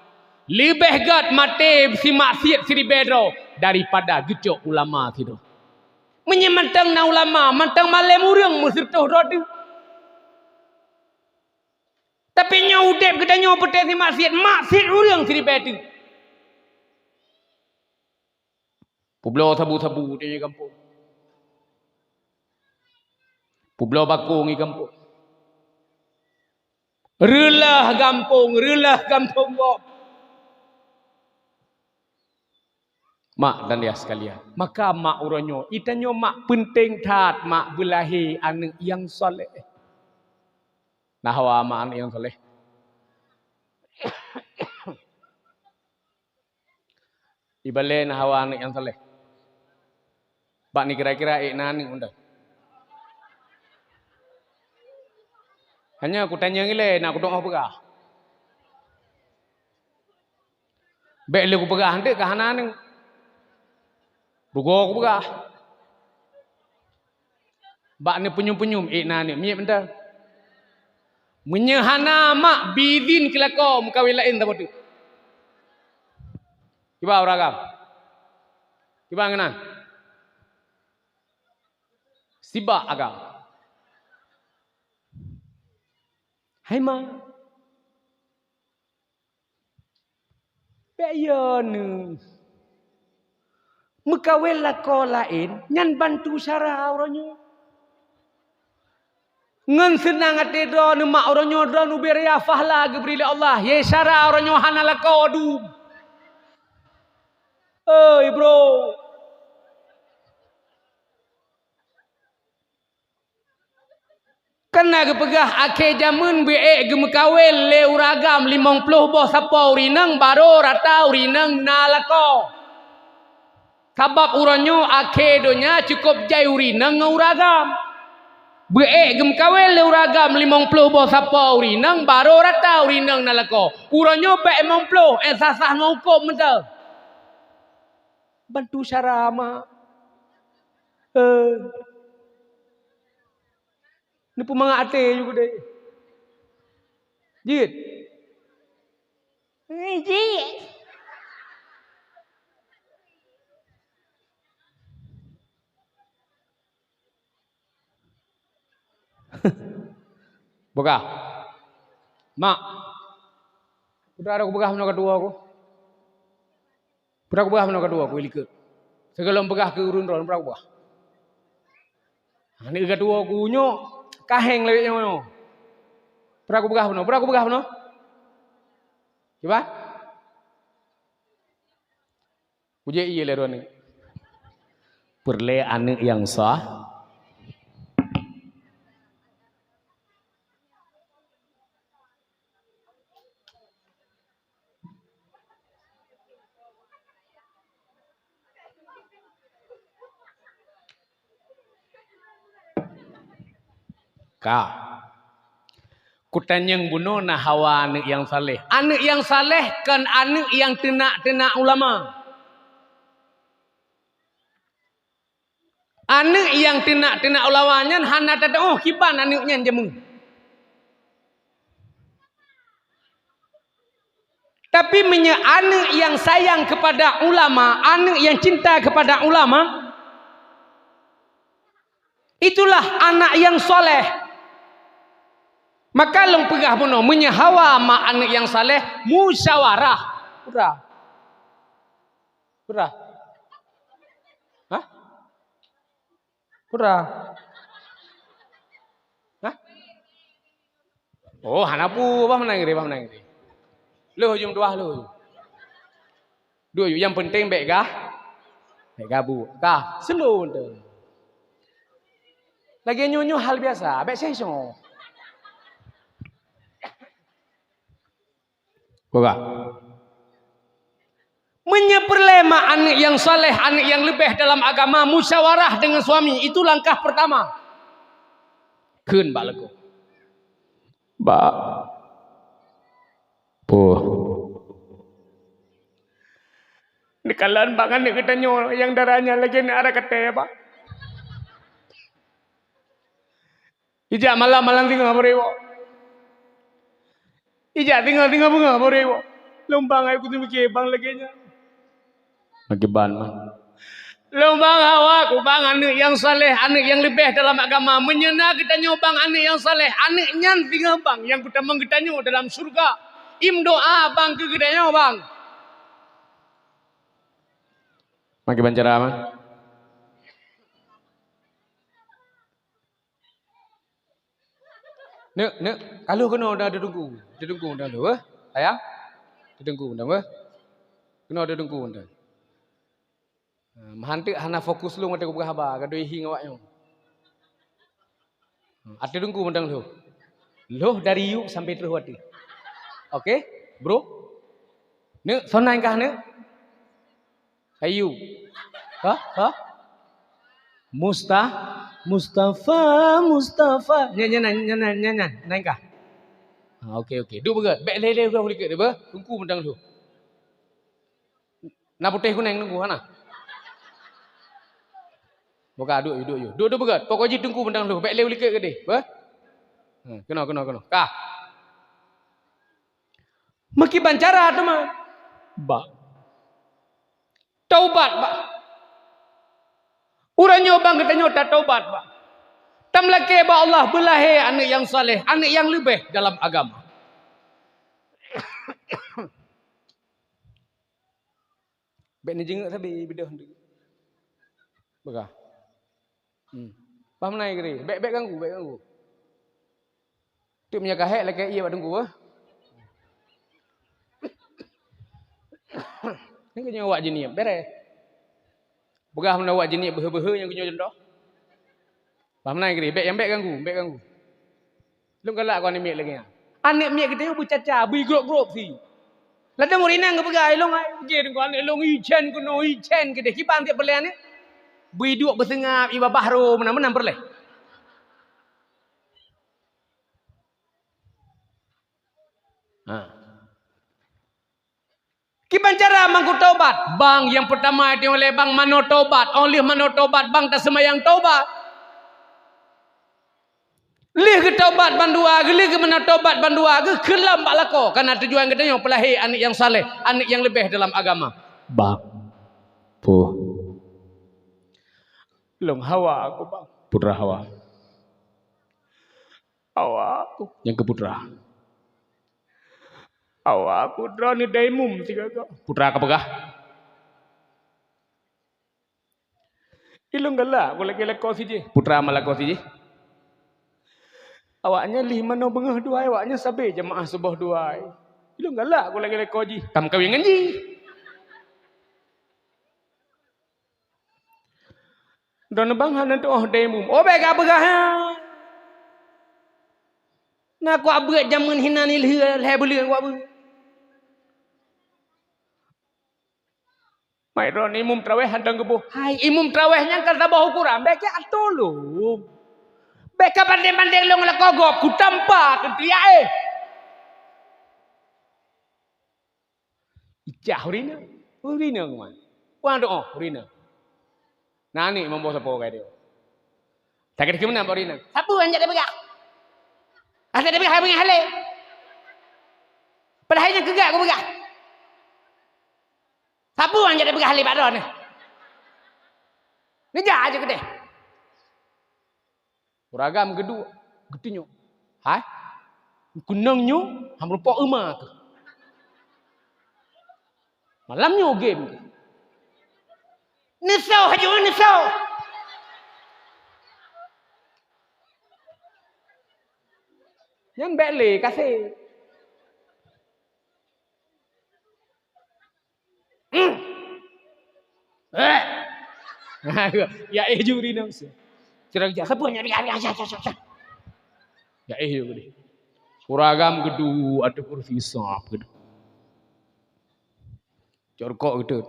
Leubeh gét maté simaksiet siribée droe daripada geucok ulama sidroe. Meunyoe mantong na ulama, mantong malém ureuëng meuseureutoh droe teuk. Tapi nyoe udeb geutanyoe peuté simaksiet, maksiet ureuëng siribée teuk. Peubloe sabu-sabu di gampông. Peubloe bakong di gampông. Reulah gampông, reulah gampông gob. Mak dan ayah sekalian, maka mak uroe nyoe, geutanyoe mak peunteng that, mak beulahé aneuk nyang saleh. Na hawa mak aneuk nyang saleh? Ibalée na hawa aneuk nyang saleh. Bak ni kira-kira ék na aneuk undang. Hanya kutanyong ilée nak kudoa peugah. Bék lé kupeugah, eunteuk ka hana nyoe. Rugoe kupeugah. Bak neupeunyum-peunyum, ék na aneuk miet mantong. Meunyoe hana mak, biidin keu lakoe meukawen laén saboh teuk. Kiban ureueng agam? Kiban keunan? Sibak agam. Hai ma. Bék yo neuh. Meukawen lakoe laén nyan bantu syara uroe nyoe. Ngon seunang até droeneuh mak, uroe nyoe droeneuh ubé raya fahla geubri lé Allah. Yé syara uroe nyoe hana lakoe dum. Oi, bro. Kan na geupeugah akhé jameun beu ék geumeukawen lé ureueng agam limong ploh boh sapo ureueng inong, barô rata ureueng inong na lakoe. Sabab uroe nyoe akhé donya cukôp jai ureueng inong ngon ureueng agam. Beu ék geumeukawen lé ureueng agam limong ploh boh sapo ureueng inong, barô rata ureueng inong na lakoe. Uroe nyoe bèk limong ploh, eh, sah-sah ngon hukôm mantong. Bantu syara mak. Eh. Neupeumangat até ju keudeh. Jeuet. Eh, jeuet. Peugah. Mak. Peue teuma kupeugah meunoe ka tuwo ku? Peue teuma kupeugah meunoe ka tuwo ku, likot? Sigohlom peugah keu ureueng droe, peue teuma kupeugah? Aneuk ka tuwo ku nyoe, ka héng lagèe nyoe. Peue teuma kupeugah meunoe? Peue teuma kupeugah meunoe? Kiban? Kujak ié lé droeneuh. Peureulèe aneuk nyang sah. Ka. Kutanyong bunoe na Hawa aneuk nyang saleh. Aneuk nyang saleh kon aneuk nyang teunak-teunak ulama. Aneuk nyang teunak-teunak ulama nyan hana tatu'oh kiban aneuk nyan jameun. Tapi meunyoe aneuk nyang sayang kepada ulama, aneuk nyang cinta kepada ulama, itulah anak nyang saleh. Maka lôn peugah bunoe, meunyoe Hawa mak aneuk nyang saleh, musyawarah. Peue teuma? Peue teuma? Hah? Peue teuma? Hah? Oh, hana peue, bah meunan geude, bah meunan geude. Lheuh jeuem tuah lheuh. Duek yue, nyang peunteng bèk ga-, bèk gabuek. Ka, seuleu teuh. Lagèe nyoe-nyoe hal biasa, bèk seh-seh. Peugah. Meunyoe peureulèe mak aneuk nyang saleh, aneuk nyang leubeh dalam agama, musyawarah deungon suami, itu langkah peurtama. Kheun bak lakoe. Bak. Puh. Neukalon bak aneuk geutanyoe nyang dara nyan lagèe aneuk arat katée, Bak. Ijak malam-malam singoh bak iwoe. Ijak singoh-singoh beungoh bak iwoe. Lôn bang, hai kuteumike bang lagèe nyan. Lagèe ban mah. Lôn bang, hawa kubang aneuk nyang saleh, aneuk nyang leubeh dalam agama. Meunyoe na geutanyoe bang aneuk nyang saleh, aneuk nyan singoh bang nyang peutamong geutanyoe dalam syeuruga. Im doa bang keu geutanyoe bang. Makai ban cara mah. Neuk, neuk, ka lheueh keunoe dah teudungku. Teudungku dah lheueh, eh? Sayang? Teudungku dah, eh? Keunoe teudungku dah. Ha, meuhan teuk hana fokus lôn watèe kupeugah haba, gadôh hi ngon awak nyoe. Ha, teudungku mantong lheueh. Lheueh dari yub sampai trôh watèe. Oke, bro? Neuk, sonan kah neuk? Ayu. Ha? Ha? Musta-, Mustafa, Mustafa. Nyan, nyan, nyan, nyan, nyan, nyan. Nyan kah? Ha, okey, okey. Duek beugét. Bèk lhèe-lhèe uroe likot deh, beuh. Teungku mantong lheueh. Na putéh kunèng teungku, hana? Buka, duek, duek, duek. Duek, duek beugét. Pokok jih teungku mantong lheueh. Bèk lhèe likot keudeh, beuh. Ha, keunoe, keunoe, keunoe. Ka. Meukiban cara teuma. Bak. Taubat, bak. Uroe nyoe bang geutanyoe tataubat, bak. Tameulakèe bak Allah beulahé aneuk nyang saleh, aneuk nyang leubeh dalam agama. Bèk neujeungeuek sabe beudôh. Peugah. Hmm. Paham nai keu dia? Bèk, bèk ganggu, bèk ganggu. Teuk meunyo ka hék lakèe ié bak teungku, eh. Nyan keuh nyoe awak jiniep, bèrèh. Peugah meunan awak jiniep beuhe-beuhe nyan keuh nyoe contoh. Paham nai keu dia? Bèk, nyang bèk ganggu, bèk ganggu. Lôn galak keu aneuk miet lagèe nyan. Aneuk miet geutanyoe beucaca, beuigrôp-grôp sie. Ladôm ureueng inong geupeugah, "Ilôn ai, gèt ngon aneuk lôn icen keunoe, icen keudeh." Kiban tiep peureulèe aneuk. Beuiduek beuseungab, i babah rô, meunan-meunan peureulèe. Ha. Kiban cara mangat taubat? Bang, nyang peurtama, itong lé bang, manoe taubat. Óh lheueh manoe taubat, bang, taseumayang taubat. Lheueh geutaubat bandua, lheueh geumanoe taubat bandua, geukheun lom bak lakoe. Kareuna tujuan geutanyoe peulahé aneuk nyang saleh, aneuk nyang leubeh dalam agama. Bang. Puh. Lôn hawa aku, bang. Putra hawa. Awak aku nyang keu putra. Awak aku droeneuh daimum sigoe-goe. Putra ka peugah. Ilôn galak ku lagèe lakoe sijih. Putra ma lakoe sijih. Awaknyan lheueh manoe beungoh duai, awaknyan sabe jeumaáh suboh duai. Ilôn galak ku lagèe lakoe jih. Ka meukawen ngon jih. Droeneuh bang hana tuoh daimum. Oh, bèk ka peugah, ha. Na kuak beuet jameun hinan ilheueh lhèe buleuen kuak beuet. Mai droeneuh imum traweh hana geuboh. Hai, imum traweh nyan ka saboh ukoran. Bèk ka atô lôn. Bèk ka bandeng-bandeng lôn lakoe gob. Kutampa keu tiyak, eh. Icah ureueng inong. Ureueng inong man. Wang doh ureueng inong. Na aneuk mambo sapo kai dia. Sakét keu meunan bak ureueng inong. Sapeue nyang jak peugah? Asai peugah, peugah halé. Padahai nyang keu gak kupeugah. Sapeue nyang jak peugah halé bak droeneuh? Neujak aja keudeh. Ureueng agam geuduek, geutunyok. Hai, keunong nyoe, han meurumpok euma keuh. Malam nyoe game keuh. Neusoh aju, neusoh. Nyan bèk lé kasé. Hmm. Eh. Ya éh ju rinong se. Cerang jak sapeue nyan, ya, ya, ya, ya, ya. Ya éh ju geude. Ureueng agam geuduek ateueh kursi sab geuduek. Corkok geutot.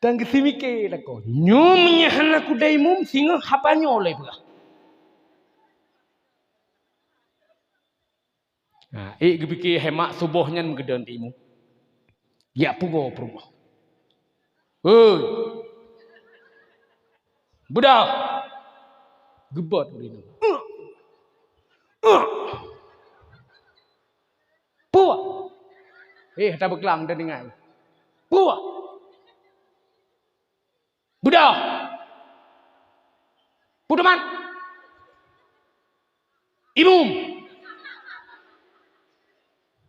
Dan geuseumiké lakoe, "Nyoe meunyo hana kudai mum, singoh haba nyoe lé peugah." Ha, ék geupike hai mak suboh nyan meukeudong timu. Jak pugoe peurumoh. "Hei! Beudôh!" Geubot ureueng inong. "Puah!" Eh, hana beuklam dan ingat. "Puah!" "Beudôh!" "Peue teuma?" "Imum!"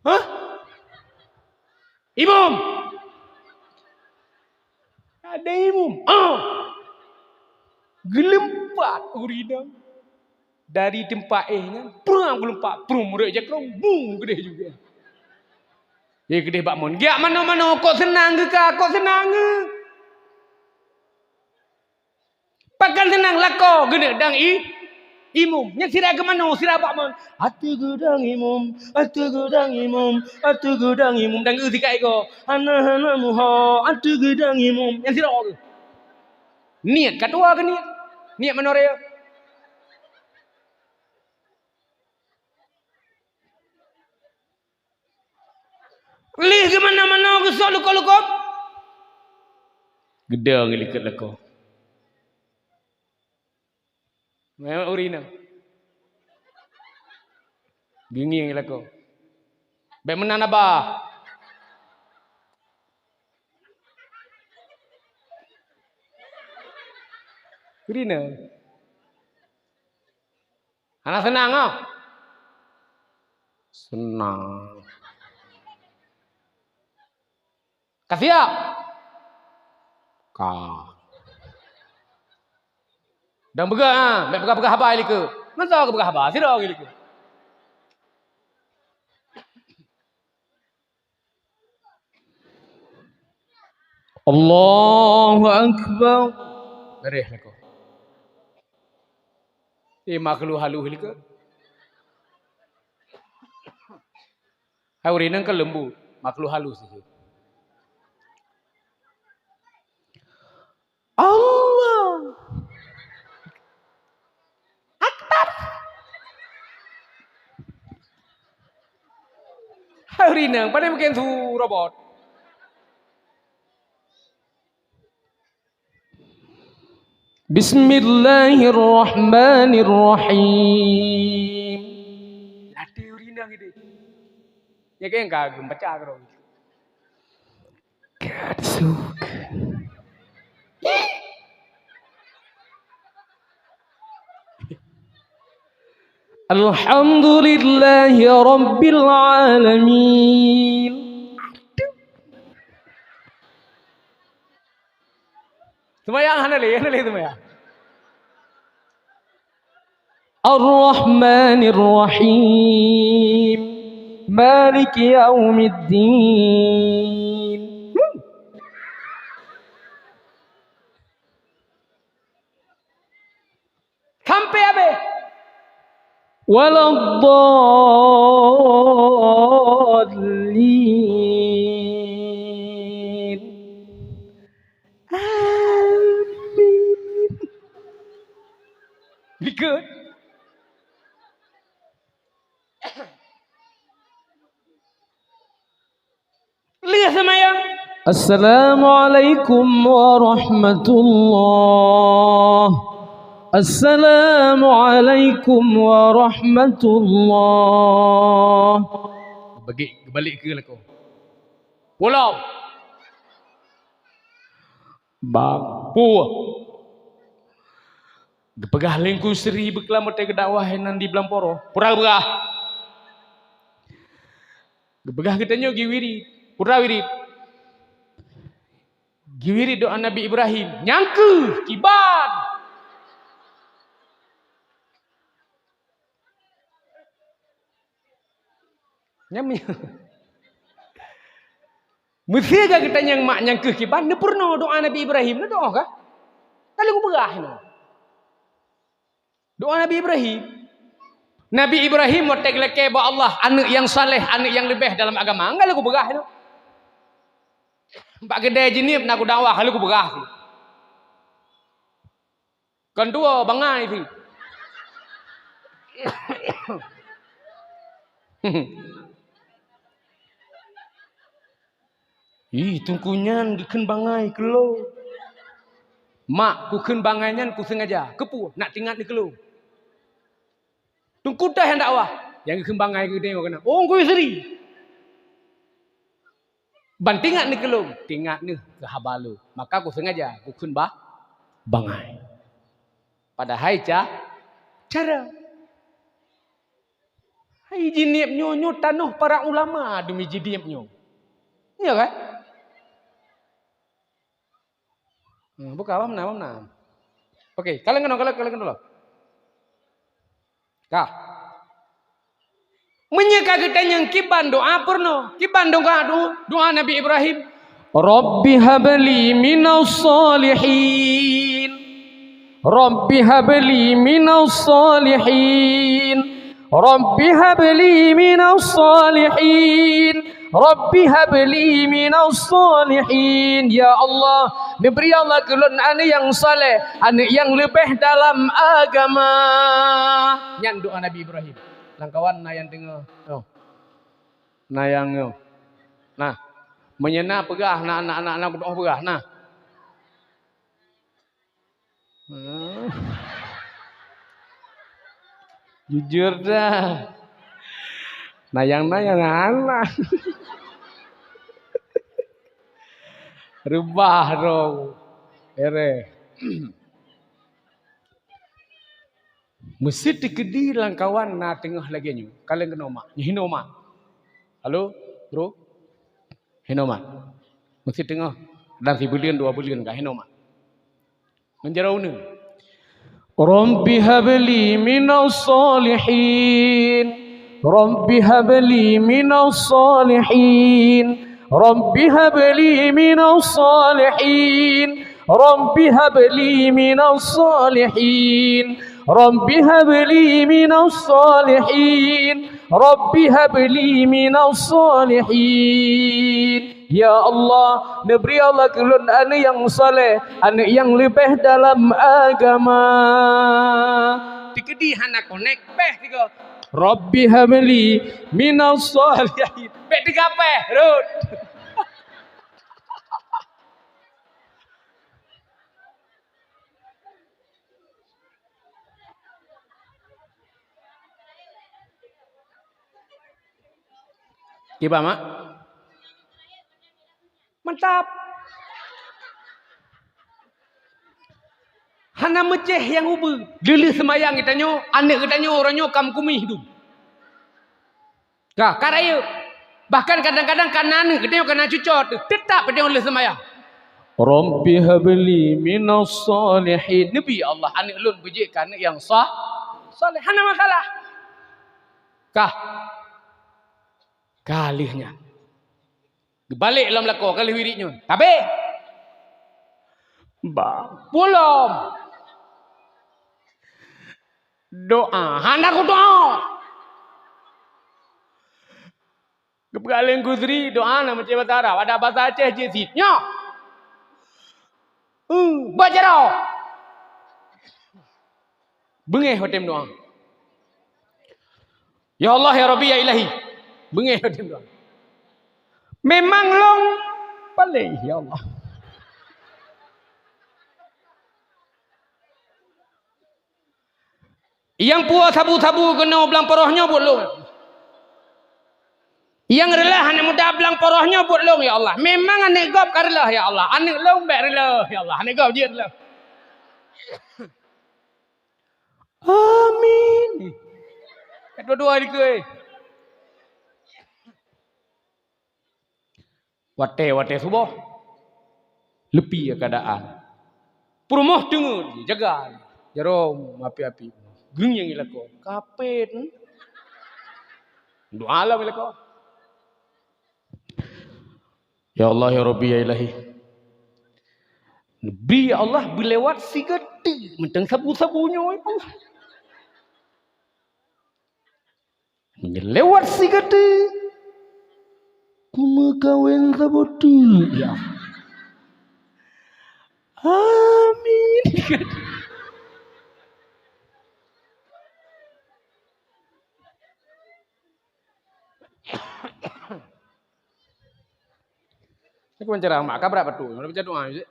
"Hah? Imum!" "Ada imum!" "Ah!" Geuleumpat ureueng inong dari teumpat éh nyan, prang geuleumpat, prang murit jakrong, bung keudeh juga. Dia keudeh bak mon. Giak manoe-manoe, kok seunang geuh ka, kok seunang geuh. Pakon seunang lakoe geuneuk dang i, imum. Nyan sira geumanoe, sira bak mon. Ateueh geudang imum, ateueh geudang imum, ateueh geudang imum. Dan geuh sikai ko. Hana, hana muho, ateueh geudang imum. Nyan sira geuh. Niet ka tuha keu niet. Niet manoe raya. Lih geuh manoe-manoe geusok lukôb-lukôb. Geudong likot lakoe. Memang ureueng inong. Bingieng lakoe. Bèk meunan haba. Ureueng inong. Hana seunang, ah? Seunang. Ka siap? Ka. Dan peugah, ah, bèk peugah-peugah haba likot. Masa keupeugah haba, sidroe lagèe likot. Allahu Akbar. Beureh lakoe. Eh, makhluk halus likot. Hai ureueng inong kan leumbut, makhluk halus sikit. Allah Akbar. Hai ureueng inong, pane mungken su robot. Bismillahirrahmanirrahim. Latèe ureueng inong itu. Nyan kan ka geumeubaca keudroe. Ka disuk. Alhamdulillahi rabbil alamin. Aduh. Seumayang hana lé, hana lé seumayang. Ar-Rahmanir Rahim. Maliki yaumiddin. Hmm. Sampai habéh. Waladdallin. Amin. Likot. Lheueh seumayang. Assalamualaikum warahmatullah. Assalamualaikum warahmatullah. Bagi balik ke lakoe. Pulang. Bang. Puh. Geupeugah lé Teungku Sri Beuklam watèe geudakwah nan di Blamporo. Peue geupeugah? Geupeugah geutanyoe geuwirit. Peue wirit? Geuwirit doa Nabi Ibrahim. Nyang kheueh kiban. Nyan mi-, meusé ka geutanyong mak nyang kheueh kiban, neupeurunoe doa Nabi Ibrahim, neudoa ka? Ka lheueh geupeugah nyoe. Doa Nabi Ibrahim. Nabi Ibrahim watèe geulakèe bak Allah, aneuk nyang saleh, aneuk nyang leubeh dalam agama, ka lheueh geupeugah nyoe. Bak keudè Jeunieb na kudakwah, ka lheueh geupeugah. Kon tuwoe, bangai pih. Ih, teungku nyan geukheun bangai keu lôn. Mak, kukheun bangai nyan kusengaja. Keupeue? Nak teuingat neuh keu lôn. Teungku teuh nyang dakwah. Nyang geukheun bangai keu nyoe keunan. Oh, Teungku Yusri. Ban teuingat neuh keu lôn, teuingat neuh keu haba lôn. Maka kusengaja kukheun ba-, bangai. Padahai ca-, cara. Hai Jeunieb nyoe, nyoe tanoh para ulama demi Jeunieb nyoe. Iya kan? Hmm, buka, paham na, paham na. Oke, kalon keunoe, kalon, kalon keunoe. Ka. Meunyoe ka geutanyong kiban doa peurunoe, kiban doa, doa, doa Nabi Ibrahim. Rabbi habli minas shalihin. Rabbi habli minas shalihin. Rabbi habli minas shalihin. Rabbi habli minas shalihin. Ya Allah, neubri Allah keu lôn aneuk nyang saleh, aneuk nyang leubeh dalam agama. Nyan doa Nabi Ibrahim. Lamkawan na nyang deungoe. Oh. Na nyang nyoe. Nah, meunyoe na peugah, na, na, na, na, na, peugah, nah. Hmm. Jujur dah. Na nyang, na nyang hana. Reubah dong. Ere. Meusti teukeudi lamkawan na teungoh lagée nyoe. Ka lheueh keunoe mak. Nyoe hinoe mak. Halo, bro. Hinoe mat. Meusti teungoh dan sibuleuen dua buleuen ka hinoe mat. Ngon jaroe uneuen. Rabbi habli minas shalihin. Rabbi habli minas shalihin. Rabbi habli minas shalihin. Rabbi habli minas shalihin. Rabbi habli minas shalihin. Rabbi habli minas shalihin. Ya Allah, neubri Allah keu lôn aneuk nyang saleh, aneuk nyang leubeh dalam agama. Teukeudi hana konek, beh tiga. Rabbi habli minas shalihin. Beh tiga peh, rot. Kiban, mak? Mantap. Hana meucéh nyang ubeue. Leuleuh seumayang geutanyoe, aneuk geutanyoe uroe nyoe ka meukumih dum. Ka, ka rayeuk. Bahkan kadang-kadang ka na aneuk geutanyoe ka na cucoe teuh, teutap geutanyoe lheueh seumayang. Rabbi habli minas shalihin. Neubri Allah aneuk lôn beujeuet keu aneuk nyang sah, saleh. Hana masalah. Ka. Ka lheueh nyan. Geubalek lom lakoe ka lheueh wirit nyoe. Tabe. Ba. Pulom. Doa. Hana kudoa. Geupeugah lé Guzri, doa na meucé basa Arab. Ada basa Aceh jih sit. Nyoe. Hmm, baca doa. Beungéh watée meudoa. Ya Allah, ya Rabbi, ya Ilahi. Beungéh watée meudoa. Memang long paléh, ya Allah. Nyang puwoe sabu-sabu keunoe blang poroh nyoe buet lôn. Nyang reulah aneuk muda blang poroh nyoe buet lôn, ya Allah. Memang aneuk gob ka reulah, ya Allah. Aneuk lôn bék reulah, ya Allah. Aneuk gob jeuet reulah. Amin. Ka dua-dua dikeue. Watée-watée suboh, leupie keuadaan. Peurumoh teungeut, jaga. Jaroe api-api. Geungieng i lakoe. Kapét. Doa lom i lakoe. Ya Allah, ya Rabbi, ya Ilahi. Neubri, ya Allah, beulewat sigoe teuk mantong sabu-sabu nyoe, ya Allah. Meunyoe lewat sigoe teuk, kumeukawen saboh teuk, ya. Amin. Aku bicara mak kabrak batu, mana baca doa je.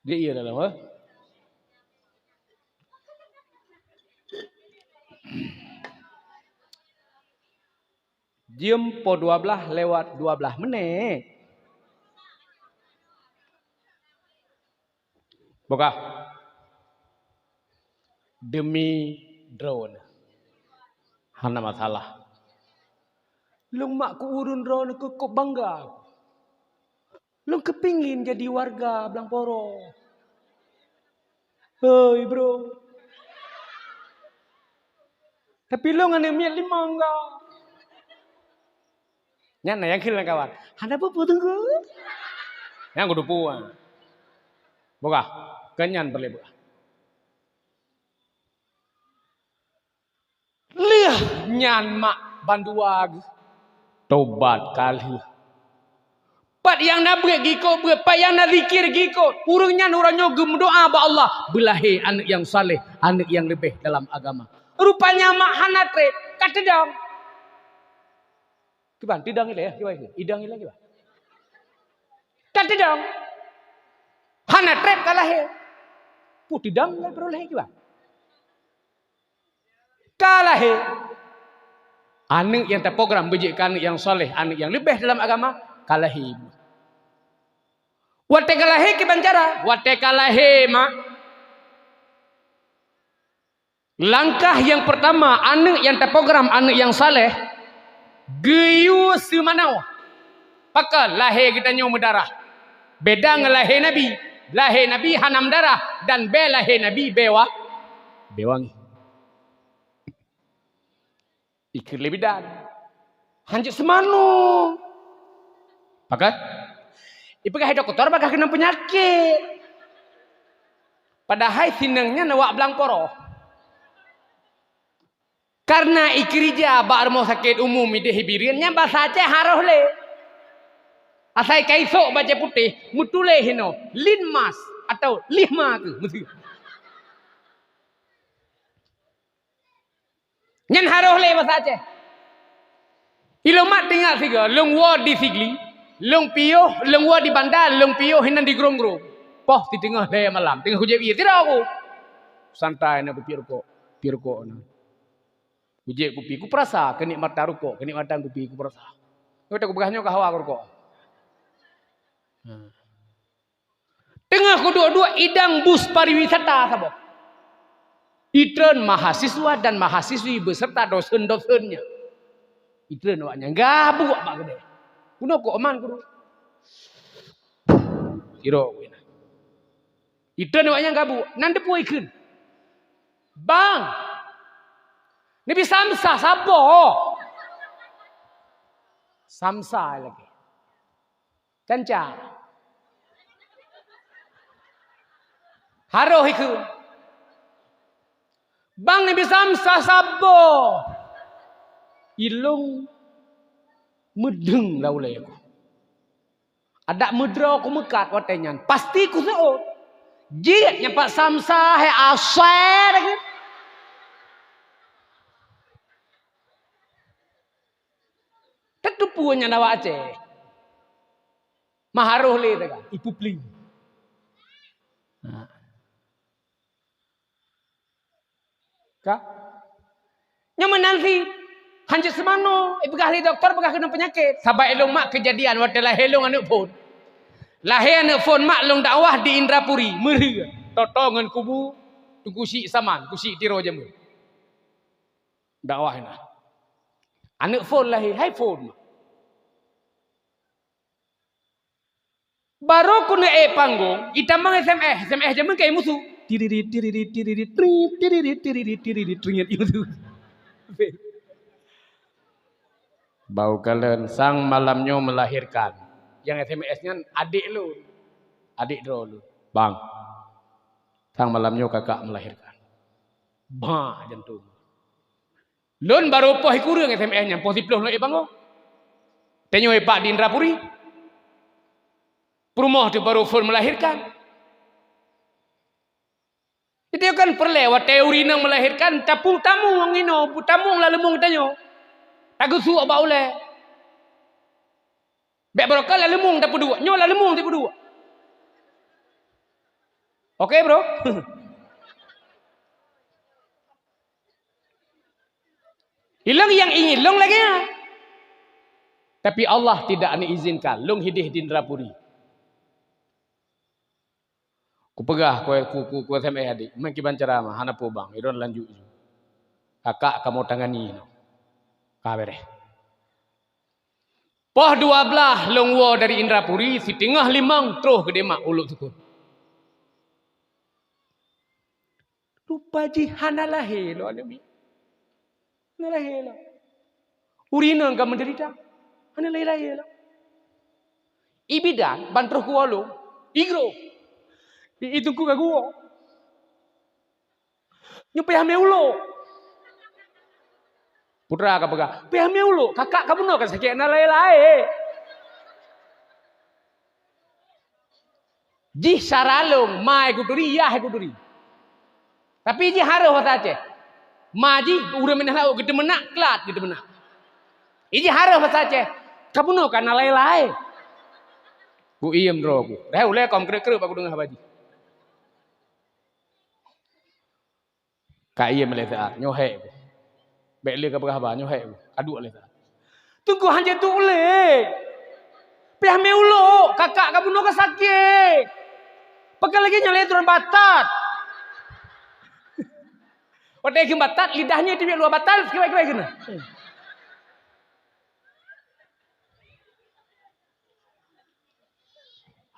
Dia iya dalam, ha? Jeuem po dua blaih lewat dua blaih menit. Bukah. Demi droeneuh. Hana masalah. Lôn mak keu ureueng droeneuh keu kok bangga. Lôn keupingin jadi warga Blang Poro. Hei, bro. Tapi lôn aneuk miet limong ka. Nyan na nyang kheun lam kawan. Hana peue-peue teungku. Nyang kudupu, ah. Bukah. Keu nyan peureulée bukah. Lheueh nyan mak bandua geuh tobat ka lheueh. Pat nyang na beuet gikot beuet, pat nyang na zikir gikot. Ureuëng nyan uroe nyoe geumeudoá bak Allah, beulahé aneuëk nyang saleh, aneuëk nyang leubeh dalam agama. Rupanya mak hana treb, ka teudong. Kiban, teudong ilée, kiban, idong ilée kiban. Ka teudong. Hana treb ka lahé. Peue teudong lé peureulée kiban. Ka lahé. Aneuëk nyang taprogram beujeuet keu aneuëk nyang saleh, aneuëk nyang leubeh dalam agama, ka lahé. Watée ka lahé kiban cara, watée ka lahé mak, langkah nyang peurtama aneuëk nyang taprogram aneuëk nyang saleh, geuyue seumanoe. Pakon lahé geutanyoe meudarah. Beda ngon lahé Nabi. Lahé Nabi hana meudarah dan bée lahé Nabi bée wa-, bée wangi. Ikheun lé bidan. Hanjeuet seumanoe. Pakon? Ipeugah dokto bagaih keunong peunyakét. Padahai sineueng nyan awak blang poroh. Karena ikeurija bak rumoh sakét umum idéh Bireuen nyan basa Aceh harôh lé. Asai ka isok bajée putéh, meutuléh hinoe, linmas atau lihma keuh, meusu. Nyan harôh lé basa Aceh. Ilôn mat teuingat sigoe, lôn woe di Sigli, lôn piôh, lôn woe di Banda, lôn piôh hinan di Grong-Grong. Poh siteungoh lhée malam, teungoh kujieb ie, sidroe ku. Santai na kupiep rukok, piep rukok na. Kujieb kupi, kupeurasa keunikmatan rukok, keunikmatan kupi kupeurasa. Nyoe takupeugah nyoe ka hawa rukok. Teungoh kuduek-duek idang bus pariwisata saboh. Itreun mahasiswa dan mahasiswi beserta dosen-dosennya. Itreun awak nyan gabuek bak keudée. Kunoe kok man kudu. Sirok wina. Itreun awak nyan gabuek. Nan deupue ikheun. Bang. Nabi Samsa saboh. Samsa lagi. Canca. Harôh ikheun. Bang Nabi Samsa saboh. Ilôn meudeueng lam ulée ku. Adak meudroe kumeukat watée nyan. Pasti kuseuôt. Jeuet nyang pat Samsa hai asai lagée. Tateupeue nyan awak Aceh. Maharôh lé teuka, ipupling. Ka? Nyoe meunan cit, hanjeuet seumanoe, ipeugah lé dokto, peugah keunong peunyakét. Sabab ilôn mak keujadian watée lahé lôn aneuëk phon. Lahé aneuëk phon mak lôn dakwah di Indrapuri, meuhreue. Toto ngon kubu, Teungku Syik Saman, Teungku Syik Tiro jameun. Dakwah na. Aneuëk phon lahé, hai phon. Barô keuneuk ék panggong, itamong S M S, S M S jameun ka imusu. Tiririt, tiririt, tiririt, trit, tiririt, tiririt, tiririt, trit, imusu. Bau kalon sang malam nyoe melahirkan. Nyang S M S nyan adék lôn. Adék droe lôn. Bang. Sang malam nyoe kakak melahirkan. Bah, jantung. Lôn barô poh ikureueng S M S nyan, poh siplôh lôn ék bangon. Tanyoe ipak di Indrapuri. Peurumoh teuh barô phon melahirkan. Jadi kan peureulée watée ureuëng inong melahirkan, tapeu tamong inoe, peutamong lam leumong tanyoe. Tageusuek bak ulée. Bék barokon lam leumong tapeuduek, nyoe lam leumong tapeuduek. Oke, bro? Ilong nyang ingin long lagée nyan. Tapi Allah tidak mengizinkan long hideh di Indrapuri. Kupeugah ku, ku, ku, ku S M S adik, meukiban cara mah, hana peue bang, idon lanjut ju. Kakak kamoe tangani nyoe. Ka bereh. Poh dua blaih lôn woe dari Indrapuri, siteungoh limong troh keu demak ulok sukon. Rupa jih hana lahé lom aneuk miet. Hana lahé lom. Ureueng inong ka meudeurita. Hana lahé-lahé lom. Ibidan ban troh kuwoe lôn. Igroe. I, i teungku ka guwoe. Nyoe payah mé ulo. Putra ka peugah, "Pih mi ulok, kakak kabunoe ka sakét na laén-laén." Jih syara lôn, ma kuturi, yah kuturi. Tapi jih harôh basa Aceh. Ma jih ureuëng minah laôt geuteumeunak, klat geuteumeunak. Jih harôh basa Aceh, "Kabunoe ka na laén-laén." Ku iem droe ku. Dah ulée kom kreuek-kreuek bak kudeungoe haba jih. Ka iem lé saát, nyoe hék ku. Bék lé ka peugah haba, nyoe hék ku. Ka duek lé saát. Teungku hana jeuet duek lé. Pih mi ulok, kakak kabunoe ka sakét. Pakon lagée nyan lé droen batat. Watée kheun batat, lidah nyoe teubiet luwa batat, kibai-kibai keunoe.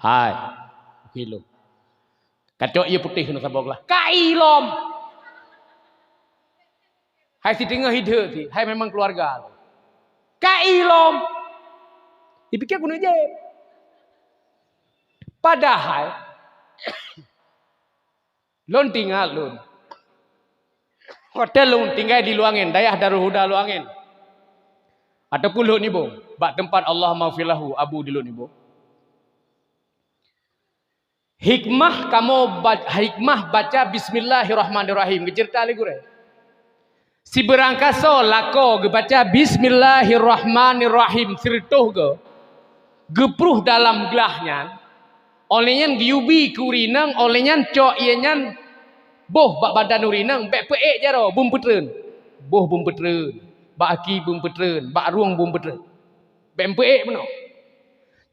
Hai, kilo. Kacok ie putéh keunoe saboh glah. Ka ilom. Hai siteungoh ideuek sih, hai memang keluarga. Ka ilom. Dipikir keuneuk jép. Padahai lôn tinggai lôn. Hotel lôn tinggai di Luangen, dayah Darul Huda Luangen. Ataupun Lhok Nibong, bak teumpat Allahumma ghfir lahu Abu di Lhok Nibong. Hikmah kamoe ba-, hikmah baca bismillahirrahmanirrahim. Geuceurita lé gurée. Sibeurangkasoe lakoe geubaca bismillahirrahmanirrahim sireutôh goe, geupruh dalam glah nyan, óh lheueh nyan geuyue bi keu ureuëng inong, óh lheueh nyan cok ie nyan boh bak badan ureuëng inong, bék peuék jaroe, beumeupeutrön. Boh beumeupeutrön, bak aki beumeupeutrön, bak rueng beumeupeutrön. Bék peuék meunoe.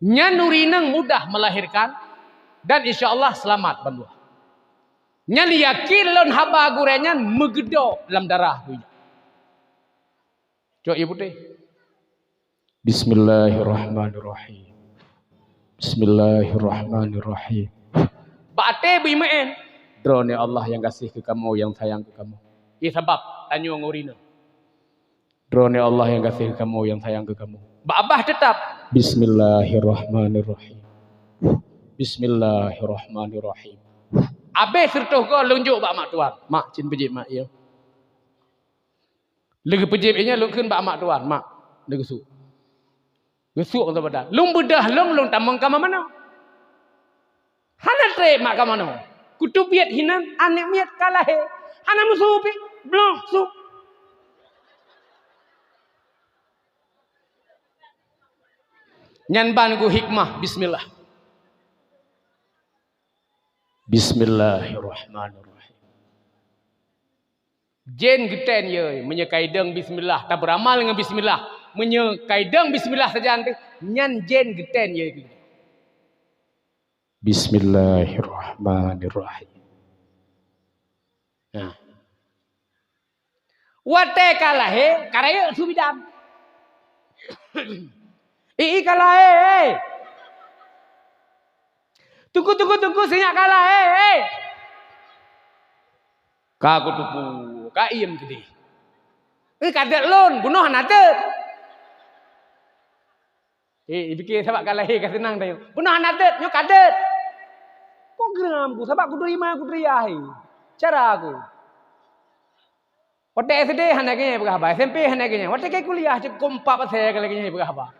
Nyan ureuëng inong mudah melahirkan dan insya Allah seulamat bandua. Nyan yakin lôn haba gurée nyan meugeudok lam darah geuh. Cok ie putéh. Bismillahirrahmanirrahim. Bismillahirrahmanirrahim. Bak até beuimeu'en. Droeneuh Allah nyang gaséh keu kamoe, nyang sayang keu kamoe. Ie sabab tanyoe ngon ureuëng inong. Droeneuh Allah nyang gaséh keu kamoe, nyang sayang keu kamoe. Bak babah teutap. Bismillahirrahmanirrahim. Bismillahirrahmanirrahim. Abéh sireutôh goe lôn jok bak mak tuan. Mak, cit peujép mak ie. Lheueh geupeujép ie nyan lôn kheun bak mak tuan, "Mak, lheueh geusuek." Geusuek ngon badan. Lôn beudôh lôn, lôn tamong kama manoe. Hana trép mak kama manoe. Kuteubiet hinan aneuk miet ka lahé. Hana meusu pih, bloh su. Nyan ban ku hikmah bismillah. Bismillahirrahmanirrahim. Jén geutén yö, meunyoe ka idong bismillah, tabeuramal ngon bismillah. Meunyoe ka idong bismillah sajan teuh, nyan jén geutén yö. Bismillahirrahmanirrahim. Nah. Watée ka lahé, ka rayeuk su bidan. Ii ka lahé, hei. Teungku, teungku, teungku, sinyak ka lahé, hei. Ka kuteupeue, ka iem keudeh. Eh, ka deuet lôn, bunoe hana deuet. Eh, ipike sabab ka lahé ka seunang tanyoe. Bunoe hana deuet, nyoe ka deuet. Program ku, sabab kuteurimong, kuteurimong. Cara ku. Watée S D hana lagée nyan peugah haba, S M P hana lagée nyan. Watée ka kuliah cit keu empat pasé ka lagée nyan peugah haba.